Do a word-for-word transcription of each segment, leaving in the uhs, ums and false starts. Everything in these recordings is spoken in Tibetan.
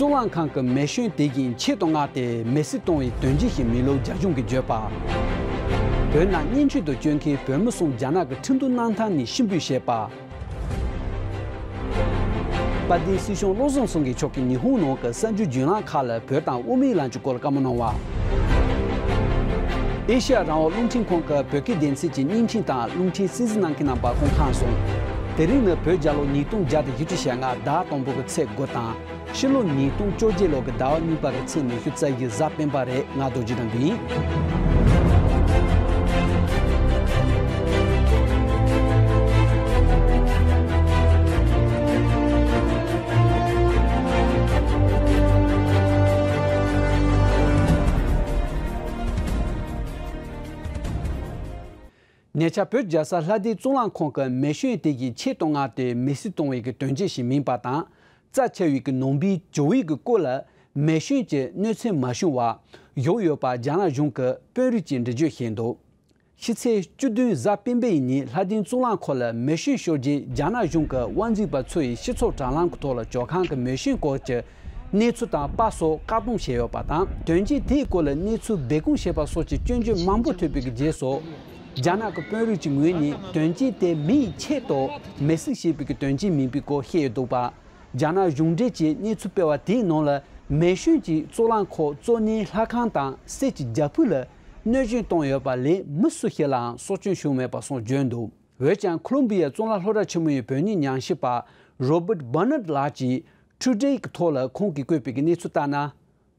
གཙུག་ལག་ཁང་གི་མེ་ཤོན་དེ་བཞིན་ཆེད་དུ་མངགས་ཏེ་མེ་བསྲེགས་གཏོང་བའི་དོན་རྐྱེན་ཞིག་མིན་ལུགས་རྒྱ་གཞུང་གིས་བརྗོད་པ། བོད་ནང་གཉེན་སྒྲིག་ཏུ་བསྐྱོད་མཁན་བོད་མི་གསུམ་རྒྱ་ནག་གི་ཁྲིམས་གཏུག་གནང་ཐབས་ནས་ཕྱིར་འབུད་བྱས་པ། དཔལ་ལྡན་སྲིད་སྐྱོང་བློ་བཟང་སེང་གེ་མཆོག་གིས་ཉི་ཧོང་ནང་གི་གསར་འགྱུར་བརྒྱུད་ལམ་ཁག་ལ་བོད་དང་དབུ་མའི་ལམ་གྱི་སྐོར་བཀའ་མོལ་གནང་བ། ཨེ་ཤེ་ཡ་རང་དབང་རླུང་འཕྲིན་ཁང་གི་བོད་སྐད་སྡེ་ཚན་གྱི་བརྙན་འཕྲིན་དང་རླུང་འཕྲིན་གསན་གཟིགས་གནང་མཁན་རྣམ་པ་སྐུ་ཁམས་བཟང་། དེ་རིང་ནི་བོད་རྒྱལ་ལོ་ཉིས་སྟོང་བརྒྱ་དང་བཞི་བཅུ་ཞེ་ལྔ་ཟླ་དང་པོ་གི་ཚེས་དགུ་དང་། ཕྱི་ལོ་ཉིས་སྟོང་བཅོ་བརྒྱད་ལོ་གི་ཟླ་བ་གཉིས་པ་གི་ཚེས་ཉི་ཤུ་རྩ་བཞི་གཟའ་སྤེན་པ་རེད། ང་རྡོ་རྗེ་དམ་པ་ཡིན། ཉེ་ཆར་བོད་རྒྱལ་ས་ལྷ་ལྡན་གཙུག་ལག་ཁང་གི་མེ་ཤོན་དེ་གའི་ཆེད་དུ་མངགས་ཏེ་མེ་བསྲེགས་གཏོང་བའི་གི་དོན་རྐྱེན་ཞིག་མིན་པ་དང་། རྩ་ཆེ་བའི་གི་ནང་པའི་ཇོ་བོའི་གི་སྐུ་ལ་མེ་ཤོན་གྱི་གནོད་འཚེ་མ་བྱུང་བ་བཞག་ཡོད་པ་རྒྱ་ནག་གཞུང་གི་དཔོན་རིགས་ཀྱིས་འགྲེལ་བརྗོད་བྱས་འདུག་ཕྱི་ཚེས་བཅུ་བདུན་གཟའ་སྤེན་པའི་ཉིན་ལྷ་ལྡན་གཙུག་ལག་ཁང་ལ་མེ་ཤོན་ཤོར་རྗེས་རྒྱ་ནག་གཞུང་གི་དབང་འཛིན་པ་ཚོ་ཡིས་སྤྱི་ཚོགས་དྲ་ལམ་གྱི་ཐོག་ལ་ཇོ་ཁང་གི་མེ་ཤོན་སྐོར་གྱི་གནས་ཚུལ་དང་པར་སོགས་བཀག་སྡོམ་བྱས་ཡོད་པ་དང་། དོན་རྐྱེན་དེའི་སྐོར་ལ་གནས་ཚུལ་སྦས་སྐུང་བྱས་པ་སོགས་ཀྱི་སྐྱོན་བརྗོད་མང་པོ་ཐོས་པའི་གི་རྗེས་སུ། རྒྱ་ནག་གི་དཔོན་རིགས་ཀྱི་ངོས་ནས་དོན་རྐྱེན་དེ་མིའི་ཆེད་དུ་མེ་བསྲེགས་བྱས་པའི་གི་དོན་རྐྱེན་མིན་པའི་སྐོར་བཤད་ཡོད་འདུག་པ། རྒྱ་ནག་གཞུང་འབྲེལ་གྱི་གནས་ཚུལ་སྤེལ་བ་དེའི་ནང་ལ་མེ་ཤོན་གྱིས་གཙུག་ལག་ཁང་གཙོ་གནད་ལྷ་ཁང་དང་གསེར་གྱི་རྒྱ་ཕུབ་ལ་གནོད་སྐྱོན་བཏང་ཡོད་པ་ལས་མི་སུ་ཞིག་ལའང་སྲོག་སྐྱོན་བྱུང་མེད་པ་སོགས་བརྗོད་འདུག་འོན་ཀྱང་ཁོ་ལོམ་བི་ཡའི་གཙུག་ལག་སློབ་གྲྭ་ཆེན་མོ་ཡི་བོད་གཉེར་ཉམས་ཞིབ་པ་རོ་བརྟ་བྷར་ནར་ལགས་ཀྱིས་ཊུ་ཌེ་གི་ཐོག་ལ་ཁོང་གིས་བཀོད་པའི་གནས་ཚུལ་ལྟར་ན།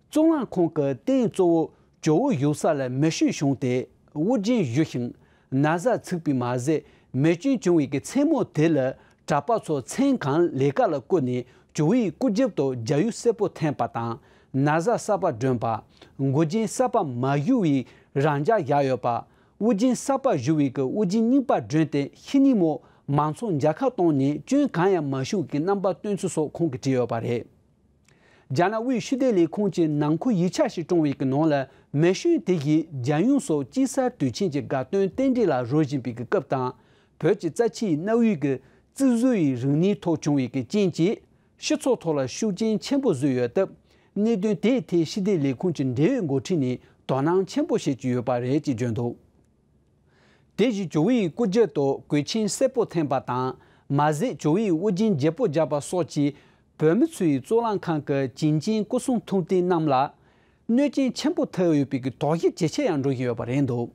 གཙུག་ལག་ཁང་གི་རྟེན་གཙོ་བོ་ཇོ་བོ་བཞུགས་ས་ལ་མེ་ཤོན་བྱུང་སྟེ་དབུ་རྒྱན་བཞུ་ཞིང་ན་བཟའ་ཚིག་པས་མ་ཟད། མེ་སྐྱོན་བྱུང་བའི་གི་མཚན་མོ་དེ་ལ་གྲྭ་པ་ཚོ་མཚན་གང་ལས་ཀ་ལ་བཀོལ་ནས་ཇོ་བོའི་སྐུ་རྒྱབ་ཏུ་རྒྱ་ཡུལ་སེར་པོ་འཐེན་པ་དང་། ན་བཟའ་གསར་པ་སྒྲོན་པ། མགོ་རྒྱན་གསར་པ་མ་བཞུ་བའི་རང་འཇགས་བཞག་ཡོད་པ། དབུ་རྒྱན་གསར་པ་བཞུ་བའི་གི་དབུ་རྒྱན་རྙིང་པ་སྒྲོན་ཏེ་ཕྱི་ཉིན་མོ་མང་ཚོགས་མཇལ་ཁ་བཏང་ནས་སྐྱོན་གང་ཡང་མ་བྱུང་གི་རྣམ་པ་སྟོན་ཚུལ་སོགས་ཁོང་གིས་བྲིས་ཡོད་པ་རེད། རྒྱ་ནག་དབུས་ཕྱི་སྡོད་ལས་ཁུངས་ཀྱི་ནང་ཁུལ་ཡིག་ཆ་ཞིག་བཀྲོངས་པའི་གི་ནང་ལ་མེ་ཤོན་དེ་ཡིས་རྒྱལ་ཡོངས་སུ་དཔྱིད་གསར་དུས་ཆེན་གྱི་དགའ་སྟོན་རྟེན་འབྲེལ་ལ་རོལ་བཞིན་པའི་གི་སྐབས་དང་། བོད་ཀྱི་རྩ་ཆེའི་གནའ་བོའི་གི་རྩིག་བཟོ་ཡི་རིག་གནས་ཐོག་བྱུང་བའི་གི་རྐྱེན་གྱིས་སྤྱི་ཚོགས་ཐོག་ལ་ཤུགས་རྐྱེན་ཆེན་པོ་བཟོས་ཡོད་སྟབས། གནད་དོན་དེའི་ཐད་ཕྱི་སྡོད་ལས་ཁུངས་ཀྱི་འབྲེལ་ཡོད་འགོ་ཁྲིད་ནས་དོ་སྣང་ཆེན་པོ་བྱེད་ཀྱི་ཡོད་པ་རེད་ཅེས་བརྗོད་འདུག་དེ་བཞིན་ཇོ་བོའི་སྐུ་རྒྱབ་ཏུ་གོས་ཆེན་སེར་པོ་འཐེན་པ་དང་མ་ཟད། ཇོ་བོའི་དབུ་རྒྱན་བརྗེ་པོ་རྒྱག་པ་སོགས་ཀྱིས་བོད་མི་ཚོའི་གཙུག་ལག་ཁང་གི་བྱིན་ཅན་སྐུ་གསུང་ཐུགས་རྟེན་རྣམས་ལ་གནོད་རྐྱེན་ཆེན་པོ་ཐེབས་ཡོད་པའི་གི་དོགས་གཞི་ཇེ་ཆེ་ཡང་འགྲོ་བཞིན་ཡོད་པ་རེད་འདུག་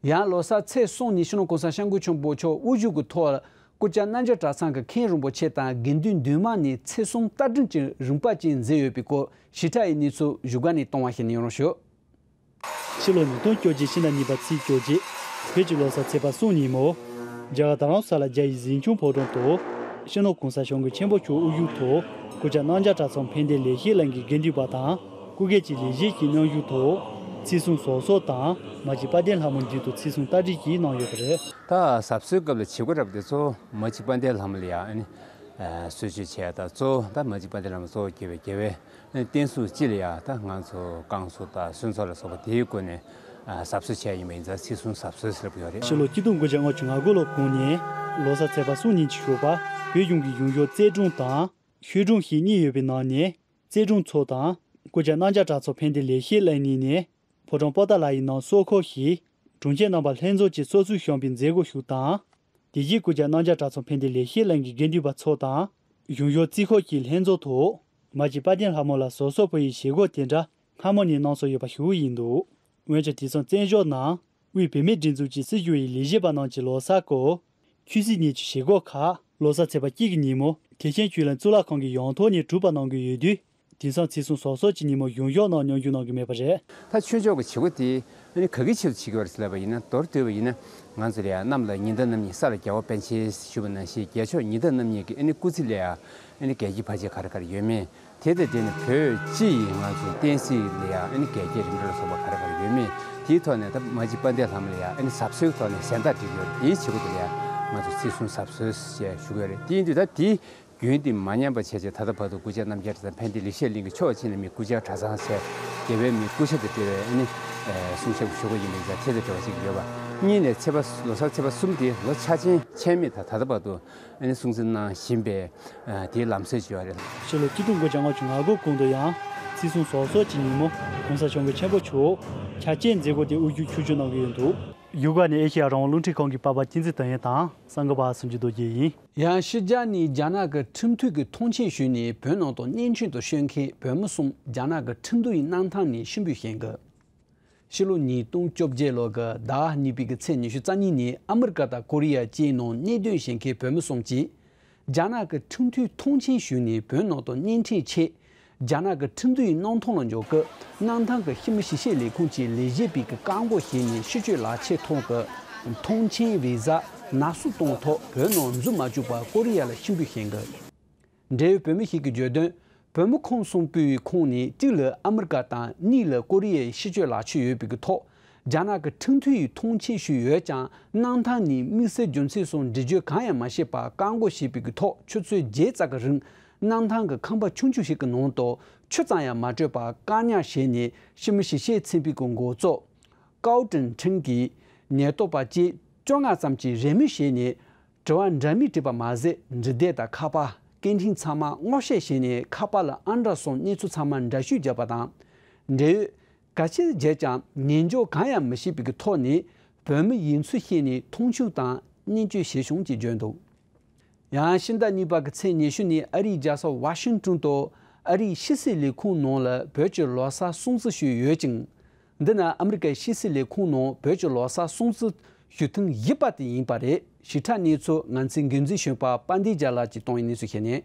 ཡང་ལོ་གསར་ཚེས་གསུམ་ཉིན་སྤྱི་ནོར་གོང་ས་སྐྱབས་མགོན་ཆེན་པོ་མཆོག་དབུ་བཞུགས་ཀྱི་ཐོག་སྐུ་བཅར་རྣམ་རྒྱལ་གྲྭ་ཚང་གི་མཁན་རིན་པོ་ཆེ་དང་དགེ་འདུན་འདུས་མང་ནས་ཚེས་གསུམ་རྟ་སྒྲིང་གི་རིམ་པ་ཅིག་མཛད་ཡོད་པའི་སྐོར་ཞིབ་ཕྲ་ཡི་གནས་ཚུལ་བཞུགས་སྒར་ནས་གཏོང་བ་ཞིག་གནང་རོགས་ཞུ། ཕྱི་ལོ་ཉིས་སྟོང་བཅོ་བརྒྱད་ཕྱི་ཟླ་གཉིས་པ་ཚེས་བཅོ་བརྒྱད། བོད་ཀྱི་ལོ་གསར་ཚེས་པ་གསུམ་ཉིན་མོ། རྒྱ་གར་རྡ་རམ་ས་ལ་རྒྱ་ཡི་གཟིམ་ཆུང་ཕོ་བྲང་དུ། སྤྱི་ནོར་གོང་ས་སྐྱབས་མགོན་ཆེན་པོ་མཆོག་དབུ་བཞུགས་ཐོག་སྐུ་བཅར་རྣམ་རྒྱལ་གྲྭ་ཚང་ཕན་བདེ་ལེགས་བཤད་གླིང་གི་དགེ་འདུན་པ་དང་སྐུ་སྒེར་གྱི་ལས་བྱེད་ཀྱི་གནང་བཞུགས་ཐོག་ཚེས་གསུམ་གཟབ་གཟབ་དང་མ་གཅིག་དཔལ་ལྡན་ལྷ་མོ་མདུན་དུ་ཚེས་གསུམ་རྟ་སྒྲིང་གནང་ཡོད་པ་རེད། ད་གཟབ་གཟབ་སྐབས་ལ་བྱེད་སྒོ་རབ་དེ་ཚོ་མ་གཅིག་དཔལ་ལྡན་ལྷ་མོ་ལ་ཡང་ཨ་ནི་གསོལ་མཆོད་བྱས། ད་གཙོ་བོ་ད་མ་གཅིག་དཔལ་ལྡན་ལྷ་མོ་གཙོ་བོ་རྒྱལ་བའི་རྒྱལ་བའི་རྟེན་གསུམ་སྤྱི་ལ་ཡང་ད་ང་ཚོ་བསྐང་གསོ་དང་གསོལ་ཚོགས་ལ་སོགས་པ་དེའི་སྒོ་ནས་གཟབ་གསོལ་བྱས་ཡིན་པ་ཡིན་ཙང་ཚེས་གསུམ་གཟབ་གསོལ་ཟེར་བ་ཡོད་རེད། ཕྱི་ལོ་ཆིག་སྟོང་དགུ་བརྒྱ་ལྔ་བཅུ་ང་དགུ་ལོ་གུང་ནས་ལོ་གསར་ཚེས་པ་གསུམ་ཉིན་གྱི་ཞོགས་པ་བོད་གཞུང་གི་གཞུང་ཞབས་རྩེ་དྲུང་དང་ཤོད་དྲུང་ཞེས་གཉིས་ཡོད་པའི་ནང་ནས་རྩེ་དྲུང་མཚོ་དང་སྐུ་བཅར་རྣམ་རྒྱལ་གྲྭ་ཚང་ཕན་བདེ་ལེགས་བཤད་གླིང་གཉིས་ནས་ཕོ་བྲང་པོ་ཏཱ་ལ་ཡི་ནང་གསོལ་འཁོར་ཞེས་དྲུང་ཆེ་རྣམ་པ་ལྷན་ཚོགས་ཀྱིས་གསོལ་ཚིགས་བཤམས་པའི་མཛད་སྒོ་ཞིག་དང་། དེ་རྗེས་སྐུ་བཅར་རྣམ་རྒྱལ་གྲྭ་ཚང་ཕན་བདེ་ལེགས་བཤད་གླིང་གི་དགེ་འདུན་པ་ཚོ་དང་། གཞུང་ཞབས་རྩིས་འཁོར་གྱི་ལྷན་ཚོགས་ཐོག་མ་གཅིག་དཔལ་ལྡན་ལྷ་མོ་ལ་གཟབ་གཟབ་པོ་ཡི་བྱེད་སྒོ་དེ་འདྲ་སྔ་མོ་ནས་གནང་སྲོལ་ཡོད་པ་ཞུ་གི་ཡིན་འདུག་འོན་ཀྱང་དེང་སང་བཙན་བྱོལ་ནང་དབུས་བོད་མིའི་སྒྲིག་འཛུགས་ཀྱི་སྲིད་བྱུས་ཡི་ལས་བྱེད་པ་རྣམས་ཀྱིས་ལོ་གསར་སྐོར་ཆོས་སྲིད་གཉིས་ཀྱི་བྱེད་སྒོ་ཁག་ལོ་གསར་ཚེས་པ་གཅིག་གི་ཉིན་མོ་ཐེག་ཆེན་ཆོས་གླིང་གཙུག་ལག་ཁང་གི་ཡང་ཐོག་ནས་གྲུབ་པ་གནང་གི་ཡོད་དུས། དེང་སང་ཚེས་གསུམ་གཟབ་གཟབ་ཀྱི་ཉིན་མོ་གཞུང་ཞབས་ནང་མཉམ་ཞུགས་གནང་གི་མེད་པ་རེད། ད་ཆོས་ཕྱོགས་ཀྱི་བྱེད་སྒོ་དེ་ཨ་ནི་ག་གི་ཆེད་དུ་བྱེད་ཀྱི་ཡོད་རེད་ཟེར་ལབ་པ་ཡིན་ན། མདོར་བསྡུས་པ་ཡིན་ན་ང་ཚོ་ལ་ཡང་གནམ་ལ་ཉི་ཟླ་རྣམ་གཉིས་ས་ལ་རྒྱལ་བ་པཎ་ཆེན་ཞུས་པ་ནང་བཞིན་རྒྱལ་མཆོག་ཉི་ཟླ་རྣམ་གཉིས་ཀྱི་ཨ་ནི་སྐུ་ཚེ་ལ་ཡང་ཨ་ནི་རྒྱལ་གྱི་བར་ཆད་ག་རེ་ག་རེ་ཡོད་མེད། དེ་དང་འབྲེལ་ནས་བོད་སྤྱི་ཡི་ང་ཚོའི་བསྟན་སྲིད་ལ་ཡང་ཨ་ནི་འགལ་རྐྱེན་རིམ་གྲོ་ལ་སོགས་པ་ག་རེ་ག་རེ་ཡོད་མེད། དེའི་ཐོག་ནས་ད་མ་གཅིག་དཔལ་ལྡན་ལྷ་མོ་ལ་ཡང་ཨ་ནི་གཟབ་གསོལ་ཐོག་ནས་གཟེངས་རྟགས་བསྒྲིགས་ཡོད་རེད། དེའི་བྱེད་སྒོ་དེ་ལ་ཡང་ང་ཚོ་ཚེས་གསུམ་གཟབ་གསོལ་ཞེས་ཞུ་གི་ཡོད་རེད། དེ་ཡིན་དུས་ད་དེའི་རྒྱུན་དེ་མ་ཉམས་པ་བྱས་བྱས་ད་ལྟ་བར་དུ་སྐུ་བཅར་རྣམ་རྒྱལ་གྲྭ་ཚང་ཕན་བདེ་ལེགས་བཤད་གླིང་གི་ཕྱོགས་གཅིག་ནས་མི་སྐུ་བཅར་གྲྭ་ཚང་ཟེར་རྒྱལ་བའི་མི་སྐུ་ཆ་དང་འབྲེལ་བའི་ཨ་ནི་གསུང་ཆོས་ཞུ་དགོས་ཡིན་པའི་ཆ་དེ་དང་འབྲེལ་བ་ཞིག་ཡོད་པ། གཉིས་ནས་ཚེས་པ་ལོ་གསར་ཚེས་པ་གསུམ་དེ་ལོ་འཆར་ཅན་ཆད་མེད་ད་ད་ལྟ་བར་དུ་ཨ་ནི་སྲུང་བརྩི་གནང་བཞིན་པའི་ཨ་དེའི་ལམ་སྲོལ་ཅིག་ཡོད་རེད། ཕྱི་ལོ་ཆིག་སྟོང་དགུ་བརྒྱ་ལྔ་བཅུ་ང་དགུ་གོང་དུ་ཡང་བརྩི་སྲུང་ཟོར་ཟོར་གྱི་ཉིན་མོ་གོང་ས་སྐྱབས་མགོན་ཆེན་པོ་མཆོག་འཆར་ཅན་མཛད་སྒོ་དེ་དབུ་བཞུགས་ཆིབས་བསྒྱུར་གནང་གི་ཡོད་འདུག་ཡུ་གུར་ནས་ཨེ་ཤེ་ཡ་རང་དབང་རླུང་འཕྲིན་ཁང་གི་པར་པ་ཅིན་ཙི་ཏང་ཡོན་དང་གསར་འགོད་པ་སུམ་ཅུ་རྡོ་རྗེ་ཡིན། ཡང་ཕྱི་རྒྱལ་ནས་རྒྱ་ནག་གི་ཁྲིམས་མཐུན་གྱི་ཐོངས་མཆན་ཞུས་ནས་བོད་ནང་དུ་གཉེན་སྲིང་དུ་བསྐྱོད་མཁན་བོད་མི་གསུམ་རྒྱ་ནག་གི་ཁྲིམས་འདུལ་བའི་གནམ་ཐང་ནས་ཤི་འབོད་བྱེད་འགོ། ཕྱི་ལོ་ཉིས་སྟོང་བཅོ་བརྒྱད་ལོ་གི་ཟླ་གཉིས་པའི་གི་ཚེས་ཉི་ཤུ་རྩ་གཉིས་ཉིན་ཨ་མི་རི་ཀ་དང་ཀོ་རི་ཡ་བཅས་ནང་གནས་སྡོད་བྱེད་མཁན་བོད་མི་གསུམ་གྱིས། རྒྱ་ནག་གི་ཁྲིམས་མཐུན་ཐོངས་མཆན་ཞུས་ནས་བོད་ནང་དུ་གཉེན་སྒྲིག་ཆེད། རྒྱ་ནག་གི་ཁྲིམས་འདུལ་བའི་གནམ་ཐང་ལ་འབྱོར་སྐབས། གནམ་ཐང་གི་ཤི་མི་ཞིབ་བཤེར་ལས་ཁུངས་ཀྱིས་ལས་བྱེད་པའི་གི་བཀག་འགོག་བྱས་ནས་ཕྱི་སྐྱོད་ལག་ཁྱེར་ཐོག་གི་ཐོངས་མཆན་བི་ཟ་ནག་བསུབ་གཏོང་ཐོག་བོད་ནང་འཛུལ་མ་བཅུག་པར་ཀོ་རི་ཡ་ལ་ཕྱིར་འབུད་བྱེད་འགོ། འབྲེལ་ཡོད་བོད་མི་ཞིག་གིས་བརྗོད་དོན། བོད་མི་ཁོངས་གསུམ་པོའི་ཁོངས་ནས་གཅིག་ལ་ཨ་མི་རི་ཀ་དང་གཉིས་ལ་ཀོ་རི་ཡའི་ཕྱི་སྐྱོད་ལག་ཁྱེར་ཡོད་པའི་གི་ཐོག་རྒྱ་ནག་གི་ཁྲིམས་མཐུན་ཡི་ཐོངས་མཆན་ཞུས་ཡོད་ཀྱང་། གནམ་ཐང་ནས་དམིགས་བསལ་རྒྱུ་མཚན་སོགས་འགྲེལ་བརྗོད་གང་ཡང་མ་བྱས་པར་བཀག་འགོག་བྱས་པའི་གི་ཐོག་ཆུ་ཚོད་བརྒྱད་ཙམ་གྱི་རིང་། གནམ་ཐང་གི་ཁང་པ་ཆུང་ཆུང་ཞིག་གི་ནང་དུ་ཆུ་ཙམ་ཡང་མ་སྤྲོད་པར་བཀག་ཉར་བྱས་ནས་ཤི་མི་ཞིབ་བཤེར་ཚན་པའི་གི་འགོ་གཙོ་ཀའོ་ཀྲིན་ཁྲིན་གྱིས་ཉེན་རྟོག་པ་བཅས་བཅོ་ལྔ་ཙམ་གྱིས་རེས་མོས་བྱས་ནས། དྲི་བ་འདྲ་མིན་དྲིས་པ་མ་ཟད། འཕྲིན་སྟེགས་དང་ཁ་པར། སྐད་འཕྲིན་ཚང་མ་སྔོག་བཤེར་བྱས་ནས། ཁ་པར་ལ་ཨང་གྲངས་སོགས་གནས་ཚུལ་ཚང་མ་འདྲ་བཤུས་བརྒྱབ་པ་དང་། འབྲེལ་ཡོད་གལ་ཆེ་བརྗོད་ཀྱང་། ཉན་འཇོག་གང་ཡང་མི་བྱེད་པའི་ཐོག་ནས། བོད་མི་ཡིན་ཚུལ་བཤད་ནས་མཐོང་ཆུང་དང་། བརྙས་བཅོས་བྱས་བྱུང་ཅེས་བརྗོད་འདུག་ཡང་ཕྱི་ཟླ་གཉིས་པ་གི་ཚེས་ཉི་ཤུ་ཉིན་ཨ་རིའི་རྒྱལ་ས་ཝ་ཤིང་ཏོན་དུ། ཨ་རིའི་ཕྱི་སྲིད་ལས་ཁུངས་ནང་ལ་བོད་ཀྱི་ལོ་གསར་སྲུང་བརྩི་ཞུས་ཡོད་ཅིང་། འདི་ནི་ཨ་མི་རི་ཀའི་ཕྱི་སྲིད་ལས་ཁུངས་ནང་བོད་ཀྱི་ལོ་གསར་སྲུང་བརྩི་ཞུ་ཐེངས་བཞི་པ་དེ་ཡིན་པ་རེད། ཞིབ་ཕྲ་གནས་ཚུལ་ང་ཚོའི་འགན་འཛིན་གཞོན་པ་དཔལ་ལྡན་རྒྱལ་ལགས་ཀྱིས་གཏོང་བའི་གནས་ཚུལ་བཤད་ནས།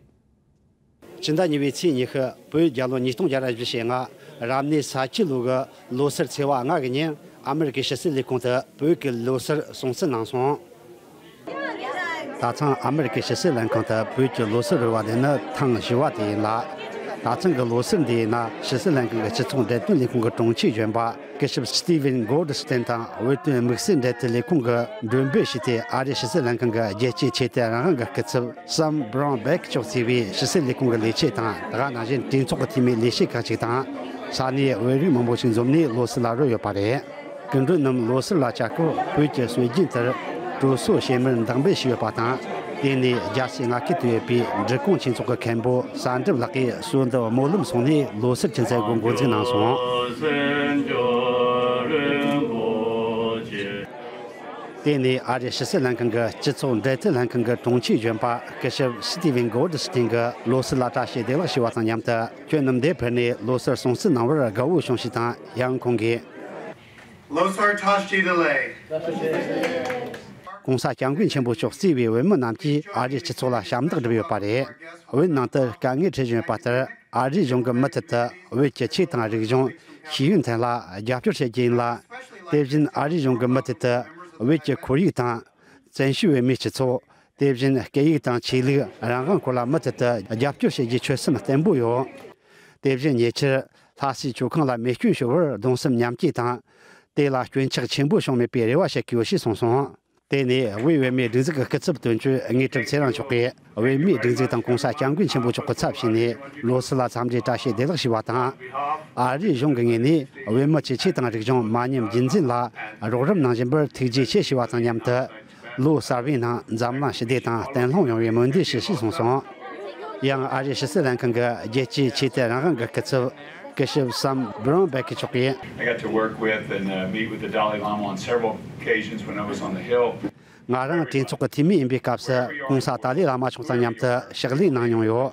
ཕྱི་ཟླ་གཉིས་པའི་ཚེས་ཉི་ཤུ། བོད་རྒྱལ་ལོ་ཉིས་སྟོང་བརྒྱ་ར་བཞི་ཞེ་ལྔ། རབ་གནས་ས་ཁྱི་ལོ་གི་ལོ་སར་ཚེས་པ་ལྔ་གི་ཉིན། ཨ་མི་རི་ཀའི་ཕྱི་སྲིད་ལས་ཁུངས་དུ་བོད་ཀྱི་ལོ་སར་སྲུང་བརྩི་གནང་སོང་། ད་ཐེངས་ཨ་མི་རི་ཀའི་ཕྱི་སྲིད་ལྷན་ཁང་དུ་བོད་ཀྱི་ལོ་སར་རོལ་བ་འདི་ནི་ཐེངས་བཞི་བ་དེ་ཡིན་ལ། ད་ཐེངས་ཀྱི་ལོ་སར་འདིའི་ནང་ཕྱི་སྲིད་ལྷན་ཁང་གི་སྤྱི་ཚོགས་འབྲེལ་མཐུད་ལས་ཁུངས་ཀྱི་དྲུང་ཆེ་གཞོན་པ་སྐུ་ཞབས་སི་ཏི་ཝན་གོལ་ཌི་སི་ཏན་དང་། བོད་དོན་དམིགས་བསལ་འབྲེལ་མཐུད་ལས་ཁུངས་ཀྱིས་མགྲོན་འབོད་ཞུས་ཏེ། ཨ་རིའི་ཕྱི་སྲིད་ལྷན་ཁང་གི་རྒྱལ་གཅེས་ཆོས་དད་རང་དབང་གི་སྐུ་ཚབ་སམ་བྷི་རོན་སྦེག་མཆོག་གཙོས་པའི་ཕྱི་སྲིད་ལས་ཁུངས་ཀྱི་ལས་བྱེད་དང་། དེ་ག་ནང་བཞིན་གྲོས་ཚོགས་ཀྱི་འཐུས་མི་ལས་བྱེད་ཁག་ཅིག་དང་། ས་གནས་བོད་རིགས་མང་པོ་ཞིག་འཛོམས་ནས་ལོ་སར་ལ་རོལ་ཡོད་པ་རེད། སྐུ་མགྲོན་རྣམས་ལོ་སར་ལ་བཅར་སྐབས་བོད་ཀྱི་སྲོལ་རྒྱུན་ལྟར་གྲོ་སོ་བྱེ་མར་འདེགས་འབུལ་ཞུས་ཡོད་པ་དང་། དེ་ནས་རྒྱལ་སའི་མངའ་ཁུལ་དུ་ཡོད་པའི་འབྲི་གུང་ཆོས་ཚོགས་ཀྱི་མཁན་པོ་གསར་འགྲུབ་ལགས་ཀྱིས་སོ་འདི་སྨོན་ལམ་གསུངས་ནས་ལོ་སར་གྱི་མཛད་སྒོ་འགོ་འཛུགས་གནང་སོང་། དེ་ནས་ཨ་རིའི་ཕྱི་སྲིད་ལྷན་ཁང་གི་སྤྱི་ཚོགས་འབྲེལ་མཐུད་ལྷན་ཁང་གི་དྲུང་ཆེ་གཞོན་པ་སྐུ་ཞབས་སི་ཏི་ཝན་གོལ་ཌི་སི་ཏན་གྱིས་ལོ་སར་ལ་བཀྲ་ཤིས་བདེ་ལེགས་ཞུ་བ་དང་མཉམ་དུ། ཁྱོན་ནས་འདིར་ཕེབས་ནས་ལོ་སར་སྲུང་བརྩི་གནང་བར་དགའ་བོ་བྱུང་ཞེས་དང་། ཡང་ཁོང་གིས། ལོ་སར་བཀྲ་ཤིས་བདེ་ལེགས། ༸གོང་ས་སྐྱབས་མགོན་ཆེན་པོ་མཆོག་གཙོས་པའི་བོད་མི་རྣམས་ཀྱིས་ཨ་རིའི་སྤྱི་ཚོགས་ལ་ཞབས་འདེགས་བསྒྲུབས་ཡོད་པ་རེད། བོད་ནང་དུ་དཀའ་ངལ་འཕྲད་བཞིན་ཡོད་པ་ལྟར། ཨ་རིའི་གཞུང་གི་མུ་མཐུད་དུ་བོད་ཀྱི་ཆོས་དང་རིག་གཞུང་ཤེས་ཡོན་ཐད་ལ་རྒྱབ་སྐྱོར་བྱེད་རྒྱུ་ཡིན་ལ། དེ་བཞིན་ཨ་རིའི་གཞུང་གི་མུ་མཐུད་དུ་བོད་ཀྱི་ཁོར་ཡུག་དང་། བཙན་བྱོལ་བོད་མིའི་སྤྱི་ཚོགས། དེ་བཞིན་སྐད་ཡིག་དང་ཆོས་ལུགས་རང་དབང་སྐོར་ལ་མུ་མཐུད་དུ་རྒྱབ་སྐྱོར་བྱེད་རྒྱུའི་ཆོད་སེམས་བརྟན་པོ་ཡོད། དེ་བཞིན་ཉེ་ཆར་ལྷ་སའི་ཆོས་ཁང་ལ་མེ་སྐྱོན་ཤོར་བར་གདུང་སེམས་མཉམ་སྐྱེད་དང་། དེ་ལ་སྐྱོན་ཆག་ཆེན་པོ་བྱུང་མེད་པའི་རེ་བ་བྱེད་ཀྱི་ཡོད་ཅེས་གསུངས་སོང་། དེ་ནས་དབུས་བོད་མིའི་སྒྲིག་འཛུགས་ཀྱི་སྐུ་ཚབ་དོན་གཅོད་དངོས་གྲུབ་ཚེ་རིང་མཆོག་གིས། བོད་མིའི་སྒྲིག་འཛུགས་དང་༸གོང་ས་༸སྐྱབས་མགོན་ཆེན་པོ་མཆོག་གི་ཚབ་བྱས་ནས་ལོ་སར་ལ་འཚམས་འདྲིའི་བཀྲ་ཤིས་བདེ་ལེགས་ཞུས་པ་དང་། ཨ་རིའི་གཞུང་གི་ངོས་ནས་བོད་མི་ཚོས་ཆོས་དང་རིག་གཞུང་མ་ཉམས་རྒྱུན་འཛིན་ལ་རོགས་རམ་གནང་བཞིན་པར་ཐུགས་རྗེ་ཆེ་ཞུས་པ་དང་མཉམ་དུ། ལོ་གསར་བའི་ནང་འཛམ་གླིང་ཞི་བདེ་དང་བརྟན་ལྷིང་ཡོང་བའི་སྨོན་འདུན་ཞུ་ཞེས་གསུངས་སོང་། ཡང་ཨ་རིའི་ཕྱི་སྲིད་ལྷན་ཁང་གི་རྒྱལ་སྤྱིའི་ཆོས་དད་རང་དབང་གི་སྐུ་ཚབ་སྐུ་ཞབས་སམ་བྷི་རོན་སྦེག་མཆོག་གིས། I got to work with and uh, meet with the Dalai Lama on several occasions when I was on the Hill. ང་རང་གྲོས་ཚོགས་ཀྱི་འཐུས་མི་ཡིན་པའི་སྐབས་སུ་༸གོང་ས་ཏཱ་ལའི་བླ་མ་མཆོག་དང་མཉམ་དུ་ཕྱག་ལས་གནང་མྱོང་ཡོད།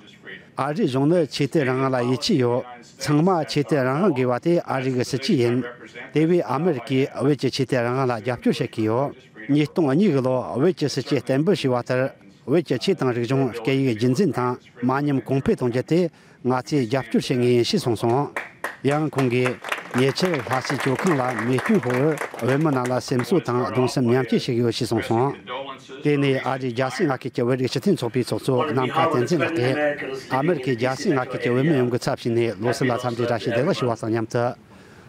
ཨ་རིའི་གཞུང་ནི་ཆོས་དད་རང་དབང་ལ་ཡིད་ཆེས་ཡོད། ཚང་མ་ཆོས་དད་རང་དབང་དགོས་པ་དེ་ཨ་རི་གི་སྲིད་ཇུས་ཡིན། དེ་བས་ཨ་མི་རི་ཀས་བོད་ཀྱི་ཆོས་དད་རང་དབང་ལ་རྒྱབ་སྐྱོར་བྱེད་ཀྱི་ཡོད། ཉིས་སྟོང་གཉིས་གི་ལོ་བོད་ཀྱི་སྲིད་ཇུས་གཏན་འབེབས་བྱས་པ་ལྟར། བོད་ཀྱི་ཆོས་དང་རིག་གཞུང་། སྐད་ཡིག་རྒྱུན་འཛིན་དང་མ་ཉམས་གོང་འཕེལ་གཏོང་རྒྱུ་དེ་ང་ཚོས་རྒྱབ་སྐྱོར་བྱེད་ངེས་ཡིན་ཞེས་གསུངས་སོང་། ཡང་ཁོང་གིས་ཉེ་ཆར་ལྷ་སའི་ཇོ་ཁང་ལ་མེ་སྐྱོན་ཕོག་པར་བོད་མི་རྣམས་ལ་སེམས་གསོ་དང་གདུང་སེམས་མཉམ་སྐྱེད་ཞུ་གི་ཡོད་ཞེས་གསུངས་སོང་། དེ་ནས་ཨ་རིའི་རྒྱལ་སའི་མངའ་ཁུལ་གྱི་བོད་རིགས་སྤྱི་མཐུན་ཚོགས་པའི་ཚོགས་གཙོ་ནམ་མཁའ་བསྟན་འཛིན་ལགས་ཀྱིས། ཨ་མི་རི་ཀའི་རྒྱལ་སའི་མངའ་ཁུལ་གྱི་བོད་མི་ཡོངས་ཀྱི་ཚབ་བྱས་ནས་ལོ་སར་ལ་འཚམས་འདྲིའི་བཀྲ་ཤིས་བདེ་ལེགས་ཞུ་བ་དང་མཉམ་དུ།